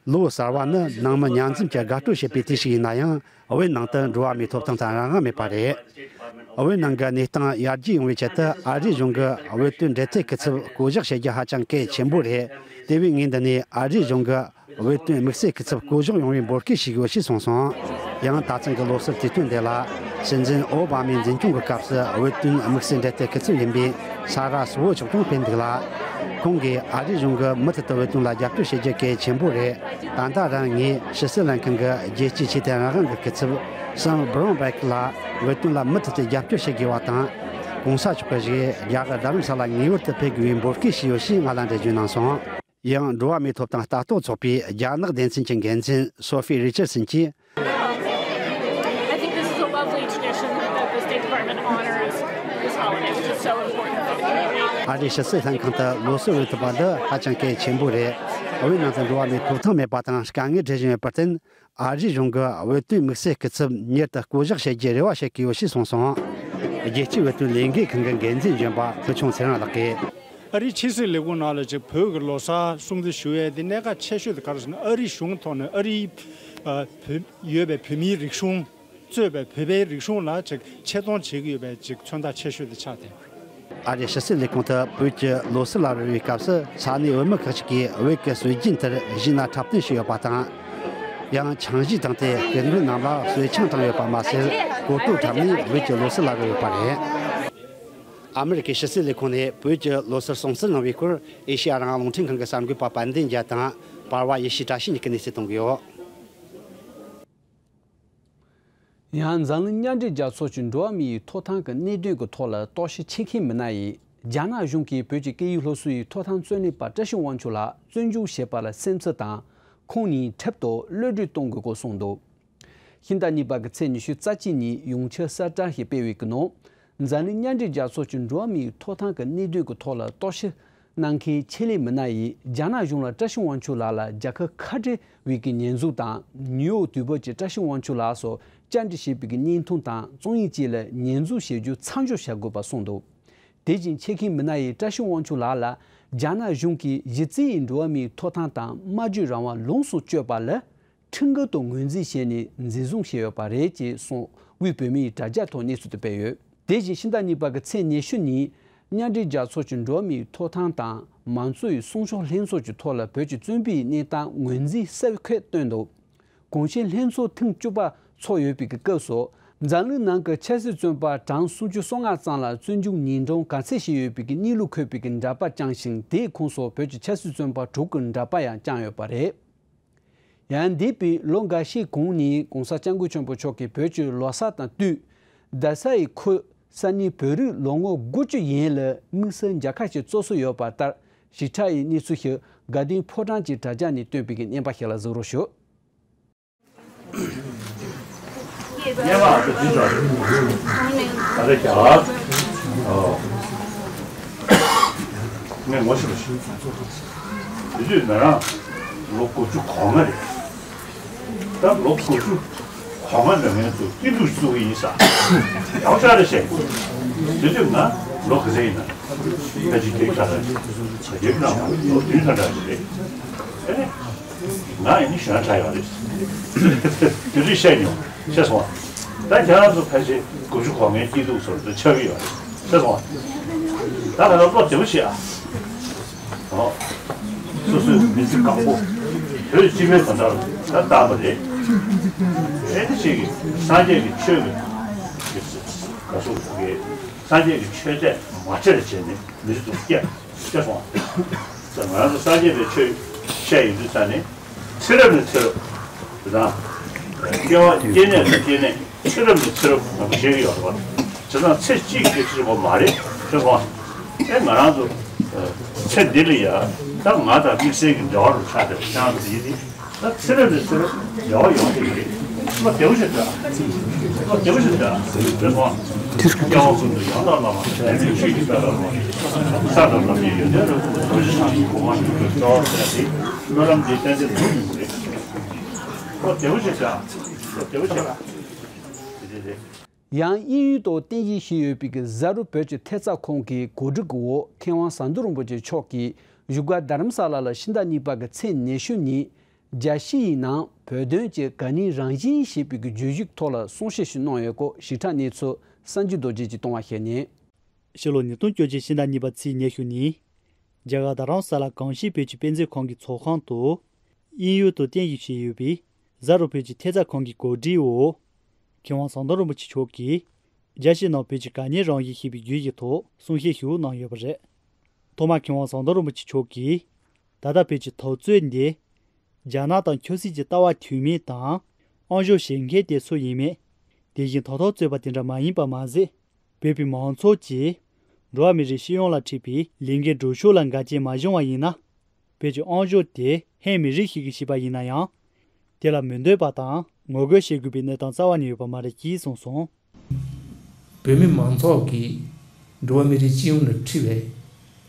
ལོ་གསར་བ་ནི་ནང་མི་མཉམ་འཛོམས་ཀྱི་དགའ་སྤྲོ་བྱེད་པའི་དུས་ཤིག་ཡིན་ན་ཡང་། བོད་ནང་དུ་འགྲོ་བ་མིའི་ཐོབ་ཐང་དང་རང་དབང་མེད་པ་རེད། བོད་ནང་གི་གནས་སྟངས་ཡར་རྒྱས་ཡོང་བའི་ཆེད་དུ་ཨ་རིའི་གཞུང་གིས་བོད་དོན་འབྲེལ་མཐུད་སྐུ་ཚབ་བསྐོ་གཞག་བྱེད་རྒྱུ་ཧ་ཅང་གལ་ཆེན་པོ་རེད། དེ་བས་ངས་འདི་ནས་ཨ་རིའི་གཞུང་གིས་བོད་དོན་དམིགས་བསལ་སྐུ་ཚབ་བསྐོ་གཞག་ཡོང་བའི་འབོད་སྐུལ་ཞུས་ཡོད་ཞེས་གསུངས་སོང་། ཡང་ད་ཐེངས་ཀྱི་ལོ་གསར་དུས་སྟོན་དེ་ལ། སྲིད་འཛིན་ཨོ་བྷ་མའི་འཛིན་སྐྱོང་གི་སྐབས་སུ་བོད་དོན་དམིགས་བསལ་འབྲེལ་མཐུད་སྐུ་ཚབ་ཡིན་པའི་ས་ར་སུ་བོ་མཆོག་ཀྱང་ཕེབས་འདུག་ལ། ཁོང་གིས་ཨ་རིའི་གཞུང་གིས་མུ་མཐུད་དུ་བོད་དོན་ལ་རྒྱབ་སྐྱོར་བྱེད་རྒྱུ་གལ་ཆེན་པོ་རེད། ད་ལྟ་རང་ངས་ཕྱི་སྲིད་ལྷན་ཁང་གི་རྒྱལ་སྤྱིའི་ཆོས་དད་རང་དབང་གི་སྐུ་ཚབ་སམ་བྷི་རོན་བྷེག་ལ་བོད་དོན་ལ་མུ་མཐུད་དུ་རྒྱབ་སྐྱོར་བྱེད་དགོས་པ་དང་། གོང་ས་མཆོག་གིས་བཞུགས་རྒྱ་གར་རྡ་རམ་ས་ལ་ངེས་པར་དུ་ཕེབས་དགོས་པའི་འབོད་སྐུལ་ཞུས་ཡོད་ཞེས་ང་ལ་འགྲེལ་བརྗོད་གནང་སོང་། ཡང་འགྲོ་བ་མིའི་ཐོབ་ཐང་ལྟ་རྟོག་ཚོགས་པའི་རྒྱ་ནག་སྡེ་ཚན་གྱི་འགན་འཛིན་སོ་ཧྥི་རི་ཆར་སན་གྱིས། I think this is a lovely tradition that the State Department honors this holiday, which is so important for the community. ཨ་རིའི་ཕྱི་སྲིད་ལྷན་ཁང་དུ་ལོ་གསར་འོས་ཐུབ་པ་འདི་ཧ་ཅང་གལ་ཆེན་པོ་རེད། བོད་ནང་དུ་འགྲོ་བ་མིའི་ཐོབ་ཐང་མེད་པ་དང་དཀའ་ངལ་འཕྲད་བཞིན་ཡོད་པར་བརྟེན། ཨ་རིའི་གཞུང་གིས་བོད་དོན་དམིགས་བསལ་སྐུ་ཚབ་མྱུར་དུ་བསྐོ་གཞག་བྱེད་རྒྱུའི་རེ་བ་བྱེད་ཀྱི་ཡོད་ཞེས་གསུངས་སོང་། རྒྱལ་སྤྱིའི་བོད་དོན་ལས་འགུལ་ཁང་གི་འགན་འཛིན་གཞོན་པ་ཕུལ་བྱུང་ཚེ་རིང་ལགས་ཀྱིས། ཨ་རིའི་ཕྱི་སྲིད་ལས་ཁུངས་ནང་ལ་ཅིག་བོད་ཀྱི་ལོ་གསར་སྲུང་བརྩི་ཞུ་ཡས་འདི་གནད་འགག་ཆེ་ཤོས་དེ་ག་རེ་ཟེར་ན། ཨ་རིའི་གཞུང་ཐོག་ནས་ཨ་རིའི་ཨ་བོད་ཡོད་པའི་བོད་མིའི་རིག་གཞུང་གཙོས་པའི་བོད་པའི་རིག་གཞུང་ལ་ཅིག་ཆེ་མཐོང་བྱེད་ཀྱི་ཡོད་པའི་ཅིག་མཚོན་རྟགས་ཆེ་ཤོས་དེ་ཆགས་ཏེ། ཨ་རིའི་ཕྱི་སྲིད་ལས་ཁུངས་དུ་བོད་ཀྱི་ལོ་གསར་ལ་རོལ་བའི་སྐབས་སུ་ས་གནས་བོད་མི་ཁག་ཅིག་གིས་བོད་ཀྱི་སྲོལ་རྒྱུན་དེར་གཞས་སྣ་འཁྲབ་སྟོན་བྱས་ཡོད་པ་དང་། ཡང་ཆང་གཞས་བཏང་སྟེ་སྐུ་མགྲོན་རྣམས་ལ་གསོལ་ཆང་བཏང་ཡོད་པ་མ་ཟད། གོ་ཐོས་འཁྲབ་ནས་བོད་ཀྱི་ལོ་གསར་ལ་རོལ་ཡོད་པ་རེད། ཨ་མི་རི་ཀའི་ཕྱི་སྲིད་ལས་ཁུངས་ནས་བོད་ཀྱི་ལོ་གསར་སྲུང་བརྩི་གནང་བའི་སྐོར་ཨེ་ཤེ་ཡ་རང་དབང་རླུང་འཕྲིན་ཁང་གི་གསར་འགོད་པ་དཔལ་ལྡན་རྒྱལ་དང་པར་བ་ཡེ་ཤེས་བཀྲ་ཤིས་གཉིས་ཀྱིས་གནས་ཚུལ་གཏོང་གི་ཡོད། ཡང་འཛམ་གླིང་མཉམ་འབྲེལ་རྒྱལ་ཚོགས་ཀྱི་འགྲོ་བ་མིའི་ཐོབ་ཐང་གི་གནད་དོན་གྱི་ཐོག་ལ་རྟོག་ཞིབ་བྱེད་མཁན་མི་སྣ་ཡིས་རྒྱ་ནག་གཞུང་གིས་བོད་ཀྱི་སྐད་ཡིག་སློབ་གསོའི་ཐོབ་ཐང་རྩོད་ལེན་པ་བཀྲ་ཤིས་དབང་ཕྱུག་ལགས་བཙོན་འཇུག་བྱས་པ་ལ་སེམས་འཚབ་དང་། ཁོང་ཉིད་ཁྲིམས་ཐོག་གློད་གྲོལ་གཏོང་དགོས་སྐོར་གསུངས་འདུག་ཕྱི་ཟླ་གཉིས་པ་གི་ཚེས་ཉི་ཤུ་རྩ་གཅིག་ཉིན་ཡོངས་ཁྱབ་གསལ་བསྒྲགས་ཤིག་སྤེལ་བའི་ནང་། འཛམ་གླིང་མཉམ་འབྲེལ་རྒྱལ་ཚོགས་ཀྱི་འགྲོ་བ་མིའི་ཐོབ་ཐང་གི་གནད་དོན་གྱི་ཐོག་ལ་རྟོག་ཞིབ་གནང་མཁན་ཆེད་ལས་མི་སྣ་ཡིས་རྒྱ་ནག་གཞུང་ལ་བཀྲ་ཤིས་དབང་ཕྱུག་ལགས་ལ་རྒྱལ་ཁབ་ཁ་བྲལ་བའི་གི་ཉེས་འཛུགས་དང་། ནིའུ་ཡོག་དུས་བབ་ཀྱིས་བཀྲ་ཤིས་དབང་ཕྱུག་ལགས་སུ་བཅར་འདྲི་བྱས་པའི་གི་བརྙན་ཐུང་དང་རྩོམ་ཡིག་བཅས་ལ་ཉེས་འཛུགས་བྱེད་རྒྱུ་མཚམས་འཇོག་བྱ་དགོས་པ་གསུངས་འདུག་དེ་བཞིན་ཆེད་མཁས་མི་སྣ་ཡིས་བཀྲ་ཤིས་དབང་ཕྱུག་ལགས་ལ་རྒྱ་ནག་གཞུང་གིས་གཞི་རྩའི་འགྲོ་བ་མིའི་ཐོབ་ཐང་དང་སྨྲ་བརྗོད་རང་དབང་ལོངས་སུ་སྤྱོད་པ་ལ། ཁྲིམས་འགལ་དུ་ངོས་འཛིན་བྱས་ནས་འཛིན་བཟུང་བྱས་ཡོད་པ་རེད་ཅེས་གསུངས། དབུས་བོད་མིའི་དྲ་རྒྱ་ཐོག་གནས་ཚུལ་དེ་སྤེལ་ཡོད། དེ་བཞིན་ཕྱི་ཟླ་གཉིས་པ་གི་ཚེས་ཉི་ཤུ་ཉིན་མཉམ་འབྲེལ་རྒྱལ་ཚོགས་ཀྱི་འགྲོ་བ་མིའི་ཐོབ་ཐང་དང་མང་གཙོའི་སྲུང་སྐྱོབ་ལྷན་ཚོགས་ཀྱི་ཐོག་ལ་བོད་ཀྱི་བཙོན་པའི་གནས་སྟངས་ངོས་འཛིན་གསལ་བཀོད་བཏོན་འདུག་གོང་ཞུས་ལྷན་ཚོགས་ཐེངས་བཅུ་པ་ཚོགས་ཡོད་པའི་སྐབས་སུ། འཛམ་གླིང་ནང་གི་ཆབ་སྲིད་བཙོན་པ་གྲངས་སུམ་ཅུ་སོ་ལྔ་ཙམ་ལ་བཙོན་འཇུག་ཉིན་གྲངས་ག་ཚད་ཞིག་ཡོད་པའི་གནས་ལུགས་འཁོད་པའི་འདྲ་པར་བསྐྱངས་ཤིང་། དེའི་ཁོངས་སུ་བོད་ཀྱི་ཆབ་སྲིད་བཙོན་པ་དྲུག་གི་འདྲ་པར་ཡང་བསྐྱངས་ཡོད་པ་རེད། ཡང་འདས་པའི་ལོ་འགའ་ཤས་གོང་ནས་༸གོང་ས་༸སྐྱབས་མགོན་ཆེན་པོ་མཆོག་གིས་བོད་ཀྱི་ལོ་གསར་དང་བསྟུན། རྡ་ས་ཡི་ཁུལ་ས་གནས་བོད་རིགས་ལོ་ངོ་དགུ་བཅུ་ཡན་ལ་དམིགས་བསལ་མཇལ་ཁ་ཞིག་སྩོལ་སྲོལ་ཡོད་པ་ལྟར། ཞིབ་ཕྲ་ཡི་གནས་ཚུལ་ཞིག་དགའ་ལྡན་ཕོ་བྲང་གི་དྲ་རྒྱ་ནས་བཏོན་པའི་བརྙན་པར་ཞིག་ལ་གཟིགས་རོགས་ཞུ། སྔོན་མ་ང་ཚོ་འདི་ཚོ་ད་ལྟ་རྒྱ་གར་ངས་ངོ་ཤེས་པ་ཞིག་དེ་དུས་ང་རང་ལོ་དགུ་བཅུ་གོ་ལྔ་རེད། ད་ལོ་དགུ་བཅུ་གོ་ལྔ་འདྲ་མིན་དུ་སྐྱིད་སྡུག་བཙུགས་ཀྱི་ཡིན་ས། ཡག་ཤོས་རེད་བཤད། དེ་དུས་ང་ལོ་ག་ཚོད་ཡིན་ན། ཕལ་ཆེར་སྐྱེས་ཁ་ལ་ཡོད་ན་ལོ་བདུན་ཙམ་འདྲ་ཞིག་རེད། ཨེ་ནས། ང་ཡིན་ན་གཞོན་དྲགས་ཡོད་རེད། དེ་དུས་བཤད་མྱོང་། ཤེས་སོང་ང་། ད་ཁྱེད་རང་ཚོ་ཕལ་ཆེར་དགུ་བཅུ་གོ་ལྔའི་སྐྱིད་སྡུག་ཚོར་དུ་ཆགས་ཀྱི་ཡོད་རེད། ཤེས་སོང་ང་། ད་ང་ཚོ་བློ་བདེ་པོ་བྱེད་ཨ། ཨོ། སོ་སོའི་མི་ཚེ་གང་པོ་བོད་སྤྱི་པའི་དོན་དག་ལ་ད་བཏང་བ་རེད། ཨེ་ནི་ཅིག་གིས་སངས་རྒྱས་ཀྱི་ཆོས་ཀྱི་ག་སུ་གི་སངས་རྒྱས་ཀྱི་ཆོས་དད་མ་བྱས་བྱས་ནས་མི་ཚེ་སྐྱེལ་ཤེས་སོང་ང་། ང་རང་ཚོ་སངས་རྒྱས་པའི་ཆོས་བཤད་ཡོང་དུས་ཙ་ནས་ཚེ་རབས་ནས་ཚེ་རབས་དེ་དང་། སྐྱེ་བ་སྐྱེ་གནས་ནས་སྐྱེ་གནས་ཚེ་རབས་ནས་ཚེ་རབས་ནང་བཞིན་ཡོད་པ། བྱས་ཙང་ཚེ་གཅིག་གི་ཚེ་གཅིག་པོ་མ་རེད་ཤེས་སོང་ང་། ཨེ་ང་རང་ཚོ་ཚེ་འདི་ལ་ཡ་ད་ང་དང་དམིགས་བསལ་གྱི་འབྲེལ་བ་རུ་ཆགས་བསྡད་པ་ཅང་དེ་ཡིན་ཏེ། ད་ཚེ་རབས་ནས་ཚེ་རབས་འབྲེལ་བ་ཡོང་གི་རེད། བློ་བདེ་པོ་ཞིག་འདུག་བློ་བདེ་པོ་ཞིག་འདུག་དེ་སོང་། སྐྱེ་བ་ཀུན་ཏུ་ཡང་དག་བླ་མ་དེ་ནི་ཆོས་ཀྱི་དཔལ་ལ་རོལ། ས་དང་ལམ་གྱི་ཡོན་ཏན་རབ་ཏུ་རྡོ་རྗེ་འཆང་གི་གོ་འཕང་མྱུར་དུ་སྩོལ་ཟེར་ཏེ་སྨོན་ལམ་འདི་ཏན་ཏན་འགྲུབ་ཡོང་གི་རེད། བློ་བདེ་པོ་ཞིག་འདུག་བློ་བདེ་པོ་ཞིག་འདུག་དེ་རེད། ཡང་དབྱིན་ཡུལ་དུ་རྟེན་གཞི་བྱས་ཡོད་པའི་གི་གཟའ་རུ་བོད་ཀྱི་ཐེབས་རྩ་ཁང་གི་གོ་སྒྲིག་གི་འོག་མཁས་དབང་ཟམ་གདོང་རིན་པོ་ཆེ་མཆོག་གིས་བཞུགས་སྒར་རྡ་རམ་ས་ལ་ལ་ཕྱི་ཟླ་གཉིས་པ་གི་ཚེས་ཉི་ཤུ་ཉིན་ རྒྱལ་སྤྱི་ཡི་ནང་བོད་དོན་གྱི་ག་ནི་རང་བཞིན་ཞེས་པའི་གི་བརྗོད་གཞིའི་ཐོག་ལ་གསུང་བཤད་ཞིག་གནང་ཡོད་སྐོར་ཞིབ་ཕྲ་གནས་ཚུལ་གསར་འགྱུར་རྡོ་རྗེ་གིས་གཏོང་བ་ཞིག་ནས། ཕྱི་ལོ་ཉིས་སྟོང་བཅོ་བརྒྱད་ཕྱི་ཟླ་གཉིས་པ་ཚེས་ཉི་ཤུ་ཉིན། རྒྱ་གར་རྡ་རམ་ས་ལ་གངས་སྐྱིད་བོད་ཀྱི་དཔེ་མཛོད་ཁང་གི་ཚོགས་ཁང་དུ། དབྱིན་ཡུལ་དུ་རྟེན་གཞི་བྱས་ཡོད་པའི་གཟའ་རུ་བོད་ཀྱི་ཐེབས་རྩ་ཁང་གི་གོ་སྒྲིག་འོག་མཁས་དབང་ཟམ་གདོང་རིན་པོ་ཆེ་མཆོག་གིས། རྒྱལ་སྤྱིའི་ནང་བོད་ཀྱི་ག་ནི་རང་བཞིན་ཞེས་པའི་བརྗོད་གཞིའི་ཐོག་གསུང་བཤད་ཞིག་གནང་ཡོད་པ་རེད། ཐོག་མར་མཁས་དབང་ཟམ་གདོང་རིན་པོ་ཆེ་མཆོག་གིས། ད་ལྟ་བོད་ཀྱི་འཐབ་རྩོད་འདི། རྒྱ་ནག་དང་ཆབ་སྲིད་ཀྱི་ལྟ་བ་མཐུན་མིན་དང་། དབང་ཤུགས་བཞེས་མཁན་དེ་སུ་ཡིན་མིན། དེ་བཞིན་ད་ཐོག་རྩོད་པ་དེ་འདྲ་མ་ཡིན་པ་མ་ཟད། བོད་པའི་མང་ཚོགས་ཀྱིས། འགྲོ་བ་མི་རིགས་སྤྱི་ཡོངས་ལ་འཁྲི་བའི་ལས་འགན་སྒྲུབ་ཕྱོགས་ལ་འགལ་རྐྱེན་མ་བྱུང་བ་ཡིན་ན། བོད་ཀྱི་དབང་ཤུགས་དེ་ཧན་མི་རིགས་ཤིག་གིས་བཤིག་པ་ཡིན་ན་ཡང་། དེ་ལ་མི་འདོད་པ་དང་ངོ་རྒོལ་བྱེད་དགོས་པའི་གནས་སྟངས་རྩ་བ་ནས་ཡོད་པ་མ་རེད་ཅེས་གསུངས་སོང་། བོད་མི་མང་ཚོགས་ཀྱིས་འགྲོ་བ་མི་རིགས་སྤྱི་ཡོངས་ལ་འཁྲི་བའི་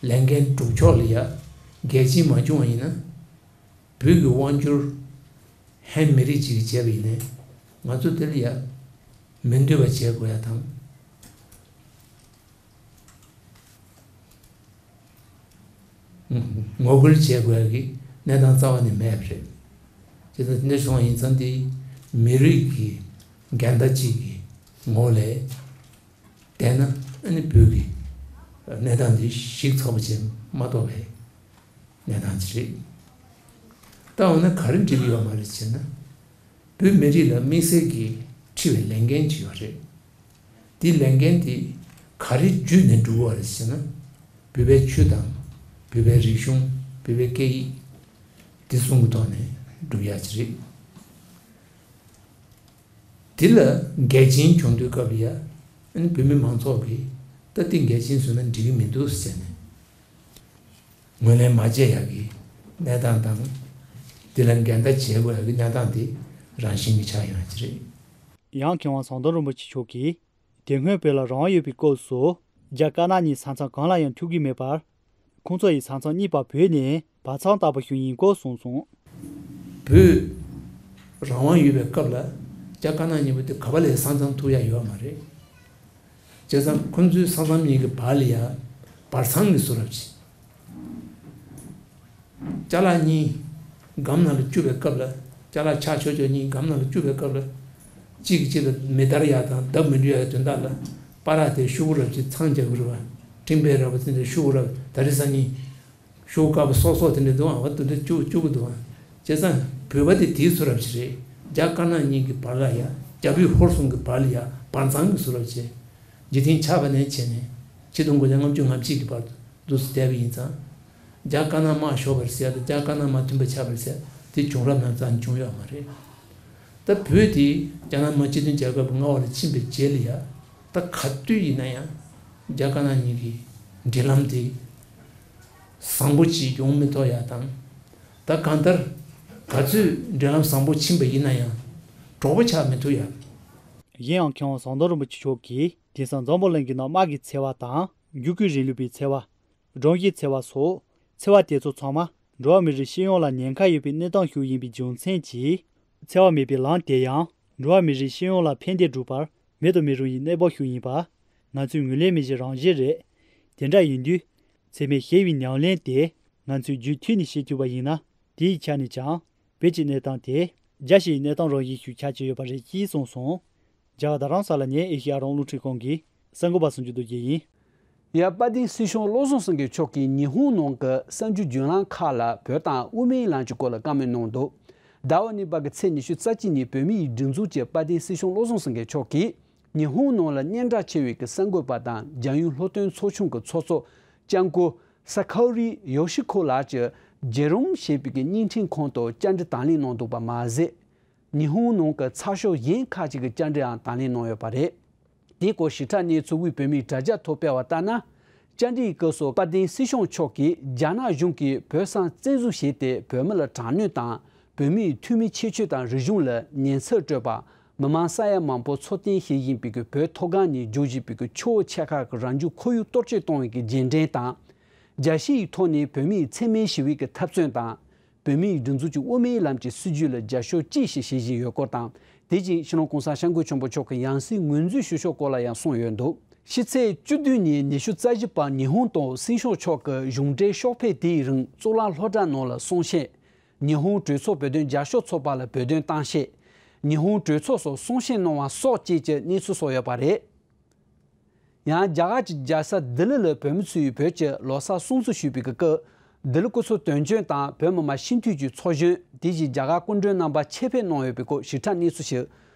ལས་འགན་སྒྲུབ་ཕྱོགས་ལ་ཡ་འགལ་རྐྱེན་མ་བྱུང་བ་ཡིན་ན། བོད་ཀྱི་དབང་སྒྱུར་ཧན་མི་རིགས་ཅིག་གིས་བྱས་པ་ཡིན་ནའི་ང་ཚོ་དེ་ལ་ཡ་མི་འདོད་པ་བྱེད་དགོས་ཡ་དང་། ངོ་རྒོལ་བྱེད་དགོས་ཀྱི་གནས་སྟངས་རྩ་བ་ནས་མེད་པ་རེད། བྱས་ཙང་འདི་འདྲ་སོང་བ་ཡིན་ཙང་དེ་མི་རིགས་ཀྱི་འགལ་ཟླ་གཅིག་གི་ངོ་ལས་བལྟས་ན་ཨ་ནི་བོད་ཀྱི་གནས་སྟངས་འདི་ཞིག་ཚགས་པ་བྱས་མ་གཏོགས་པའི་གནས་སྟངས་ཅིག་རེད། ད་འོ་ན་ག་རེ་འགྲིག་གི་ཡོད་མ་རེད་ཟེར་ན། བོད་མི་རིགས་ལ་དམིགས་བསལ་གྱི་འཁྲི་བའི་ལས་འགན་ཅིག་ཡོད་རེད། དེའི་ལས་འགན་དེ་ག་རེ་བརྒྱུད་ནས་སྒྲུབ་དགོས་རེད་ཟེར་ན། བོད་པའི་ཆོས་དང་། བོད་པའི་རིག་གཞུང་། བོད་པའི་སྐད་ཡིག་དེ་གསུམ་གྱི་ཐོག་ནས་སྒྲུབ་ཡག་ཅིག་རེད། དེ་ལ་འགལ་རྐྱེན་བྱུང་དུས་སྐབས་ལ་ཡ། ཨ་ནི་བོད་མི་མང་ཚོགས་ཀྱིས་ད་དེ་འགལ་རྐྱེན་བཟོས་ན་འགྲིག་གི་མི་འདུག་ཟེར་ནས། ངོས་ལེན་མ་བྱས་ཡག་གི་གནས་སྟངས་དང་། དེ་ལ་འགལ་ཟླ་བྱེད་དགོས་ཡག་གི་གནས་སྟངས་དེ་རང་བཞིན་གྱི་ཆགས་ཡོང་ཡག་ཅིག་རེད། ཡང་མཁས་དབང་ཟམ་གདོང་རིན་པོ་ཆེ་མཆོག་གིས། དེ་སྔོན་བོད་ལ་རང་དབང་ཡོད་པའི་སྐབས་སུ། རྒྱ་དཀར་ནག་གཉིས་ས་མཚམས་གང་ལ་ཡང་ཐུག་གི་མེད་པར། ཁོང་ཚོ་ཡིས་ས་མཚམས་གཉིས་པ་བོད་ནས་བར་མཚམས་ལྟ་བུ་ཞིག་ཡིན་སྐོར་གསུངས་སོང་། བོད་རང་དབང་ཡོད་པའི་སྐབས་ལ་རྒྱ་དཀར་ནག་གཉིས་པོ་དེ་ག་པ་ལ་ས་མཚམས་ཐུག་ཡ་ཡོད་མ་རེད། བྱས་ཙང་ཁོང་ཚོའི་ས་མཚམས་གཉིས་ཀྱི་བར་ལ་ཡ་བར་མཚམས་ཀྱི་བཟོ་འདྲ་ཅིག་ཅ་ལག་གཉིས་སྒམ་ནང་ལ་བཅུག་པའི་སྐབས་ལ། ཅ་ལག་ཆག་ཆོག་ཆོག་གཉིས་སྒམ་ནང་ལ་བཅུག་པའི་སྐབས་ལ། གཅིག་གིས་གཅིག་ལ་མི་བརྡར་ཡག་དང་བརྡབ་མི་འགྲོ་ཡག་དོན་དག་ལ། སྤ་རག་དེ་ཤོག་བུ་རབ་ཅིག་ཚང་རྒྱག་གི་རེད་བ། ཊིང་པེ་ར་བ་དེ་འདྲ་ཤོག་བུ་རབ་ད་རེས་སང་ཉིན། ཤོག་བུ་དཀར་པོ་སོག་སོག་དེ་འདྲ་འདུག་ཨ། བ་དེ་འདྲ་བཅུག་བཅུག་གི་འདུག་ཨ། བྱས་ཙང་བོད་པ་དེ་དེའི་ཚོ་རབ་ཅིག་རེད། རྒྱ་དཀར་ནག་གཉིས་ཀྱི་བར་ལ་ཡ། རྒྱ་བོད་ཧོར་གསུམ་གྱི་བར་ལ་ཡ་བར་མཚམས་ཀྱི་བཟོ་འདྲ་བྱས། འཇིག་རྟེན་ཆགས་པ་ནས་བྱས་ནས་ཆིག་སྟོང་དགུ་བརྒྱ་ལྔ་བཅུ་ང་གཅིག་གི་བར་དུ་འདུག་སེ་བསྡད་པ་ཡིན་ཙང་། རྒྱ་དཀར་ནག་དམག་ཤོར་བ་རེད་ཟེར་ཡ་དང་རྒྱ་དཀར་ནག་དམག་མཐུན་པ་ཆགས་པ་རེད་ཟེར་ཡ་དེ་བྱུང་རབས་ནང་ཙང་བྱུང་ཡོད་མ་རེད། ད་བོད་དེ་རྒྱ་ནག་དམར་སྤྱི་མཐུན་རྒྱལ་ཁབ་ཀྱི་མངའ་འོག་ལ་ཕྱིན་པའི་རྗེས་ལ་ཡ། ད་ག་དུས་ཡིན་ན་ཡང་རྒྱ་དཀར་ནག་གཉིས་ཀྱི་འབྲེལ་ལམ་དེ་བཟང་པོ་ཅིག་ཡོང་མི་ཐུབ་ཡ་དང་། ད་གང་ལྟར་ག་ཚོད་འབྲེལ་ལམ་བཟང་པོ་ཕྱིན་པ་ཡིན་ན་ཡང་གྲོགས་པོ་ཆགས་མི་ཐུབ་ཡ། གཞན་ཡང་མཁས་དབང་ཟམ་གདོང་རིན་པོ་ཆེ་མཆོག་གིས་དེང་སང་འཛམ་བུ་གླིང་གི་ནང་དམག་གི་འཚེ་བ་དང་བརྒྱུད་སྐུལ་རིང་ལུགས་པའི་འཚེ་བ། སྒྲོམ་གཞིའི་འཚེ་བ་སོགས་འཚེ་བ་དེ་ཚོ་ཚང་མ་འགྲོ་བ་མི་རིགས་སྤྱི་ཡོངས་ལ་ཉེན་ཁ་ཡོད་པའི་གནས་སྟངས་ཤིག་ཡིན་པའི་རྒྱུ་མཚན་གྱིས། འཚེ་བ་མེད་པའི་ལམ་དེ་ཡང་འགྲོ་བ་མི་རིགས་སྤྱི་ཡོངས་ལ་ཕན་བདེ་སྒྲུབ་པར་མེད་དུ་མི་རུང་བའི་གནས་བབ་ཤིག་ཡིན་པ། ང་ཚོས་ངོས་ལེན་མི་བྱེད་རང་བཞིན་རེད། དེ་འདྲ་ཡིན་དུས། འཚེ་མེད་ཞི་བའི་ཉམས་ལེན་དེ་ང་ཚོས་རྒྱུན་མཐུད་ནས་བྱེད་ཐུབ་པ་ཡིན་ན། དེའི་ཆ་ནས་ཀྱང་བོད་ཀྱི་གནས་སྟངས་དེ་རྒྱལ་སྤྱིའི་གནས་སྟངས་རང་བཞིན་ཞིག་ཆགས་ཀྱི་ཡོད་པ་རེད་ཅེས་གསུངས་སོང་། རྒྱ་གར་རྡ་རམ་ས་ལ་ནས་ཨེ་ཤེ་ཡ་རང་དབང་རླུང་འཕྲིན་ཁང་གི་གསར་འགོད་པ་སུམ་ཅུ་རྡོ་རྗེ་ཡིན། ཡ། དཔལ་ལྡན་སྲིད་སྐྱོང་བློ་བཟང་སེང་གེ་མཆོག་གིས་ཉི་ཧོང་ནང་གི་གསར་འགྱུར་བརྒྱུད་ལམ་ཁག་ལ་བོད་དང་དབུ་མའི་ལམ་གྱི་སྐོར་ལ་བཀའ་མོལ་གནང་འདུག་ཟླ་བ་གཉིས་པ་གི་ཚེས་ཉི་ཤུ་རྩ་གཅིག་ཉིན་བོད་མིའི་སྒྲིག་འཛུགས་ཀྱི་དཔལ་ལྡན་སྲིད་སྐྱོང་བློ་བཟང་སེང་གེ་མཆོག་གིས་ཉི་ཧོང་ནང་ལ་སྙན་གྲགས་ཆེ་བའི་གི་གསར་འགོད་པ་དང་རྒྱལ་ཡོངས་སློབ་སྟོན་ཚོགས་ཆུང་གི་ཚོགས་གཙོ་ལྕམ་སྐུ་ས་ཁ་རི་ཡོ་ཤི་ཁོ་ལགས་ཀྱིས་ཇེ་རོམ་ཞེས་པའི་གི་བརྙན་འཕྲིན་ཁང་དུ་བཅར་འདྲི་དང་ལེན་གནང་འདུག་པ་མ་ཟད། ཉི་ཧོང་ནང་གི་ཚགས་ཤོག་གཞན་ཁག་ཅིག་གི་བཅར་འདྲིའང་དང་ལེན་གནང་ཡོད་པ་རེད། དེའི་སྐོར་ཞིབ་ཕྲ་གནས་ཚུལ་དབུས་བོད་མིའི་དྲ་རྒྱ་ཐོག་སྤེལ་བ་ལྟར་ན། བཅར་འདྲིའི་སྐབས་སུ་དཔལ་ལྡན་སྲིད་སྐྱོང་མཆོག་གིས་རྒྱ་ནག་གཞུང་གིས་བོད་ས་བཙན་འཛུལ་བྱས་ཏེ་བོད་མི་ལ་དྲག་གནོན་དང་བོད་མིའི་འཐུས་མི་ཁྱད་ཆོས་དང་རིག་གཞུང་ལ་ཉེན་ཚབས་སྤྲོད་པ། མི་མང་ས་ཡ་མང་པོ་འཚོ་རྟེན་བྱེད་བཞིན་པའི་བོད་མཐོ་སྒང་ནས་རྒྱུགས་བཞིན་པའི་ཆུ་བོ་ཆེ་ཁག་གི་རང་བྱུང་ཁོར་ཡུག་གཏོར་བཅོམ་གཏོང་བའི་རྗེས་དྲན་དང་། རྒྱལ་སྤྱིའི་ཐོག་ནས་བོད་མིའི་འཚེ་མེད་ཞི་བའི་གི་འཐབ་རྩོད་དང་། བོད་མིའི་སྒྲིག་འཛུགས་ཀྱི་དབུ་མའི་ལམ་གྱི་སྲིད་བྱུས་ལ་རྒྱབ་སྐྱོར་ཅི་ཞིག་བྱེད་བཞིན་ཡོད་སྐོར་དང་། དེ་བཞིན་སྤྱི་ནོར་༸གོང་ས་༸སྐྱབས་མགོན་ཆེན་པོ་མཆོག་གི་ཡང་སྲིད་ངོས་འཛིན་ཞུ་ཕྱོགས་སྐོར་ལ་ཡང་གསུངས་ཡོད་འདུག་ཕྱི་ཚེས་བཅུ་བདུན་ཉིན་ཉི་ཤུ་རྩ་བཞི་པ་ཉི་ཧོང་དུ་སྲིད་སྐྱོང་མཆོག་གི་གཞུང་འབྲེལ་ཕྱོགས་ཕེབས་དེའི་རིང་གཙུག་ལག་སློབ་གྲྭ་ནང་ལ་གསུང་བཤད། ཉི་ཧོང་གྲོས་ཚོགས་བོད་དོན་རྒྱབ་སྐྱོར་ཚོགས་པ་ལ་བོད་དོན་གཏམ་བཤད། ཉི་ཧོང་གྲོས་ཚོགས་སུ་གསུང་བཤད་གནང་བ་སོགས་བཅས་ཀྱི་གནས་ཚུལ་སོགས་ཡོད་པ་རེད། ཡང་རྒྱ་གར་གྱི་རྒྱལ་ས་ལྡི་ལི་ལ་བོད་མི་ཚོས་བོད་ཀྱི་ལོ་གསར་སྲུང་བརྩི་ཞུས་པའི་སྐབས། ལྡི་ལི་སྐུ་ཚབ་དོན་གཅོད་དང་བོད་མི་མང་སྤྱི་འཐུས་ཀྱི་ཚོགས་གཞོན་དེ་བཞིན་རྒྱ་གར་སྐུ་མགྲོན་རྣམ་པ་ཆེད་ཕེབས་གནང་ཡོད་པའི་སྐོར་ཞིབ་ཕྲ་གནས་ཚུལ་ཞིག་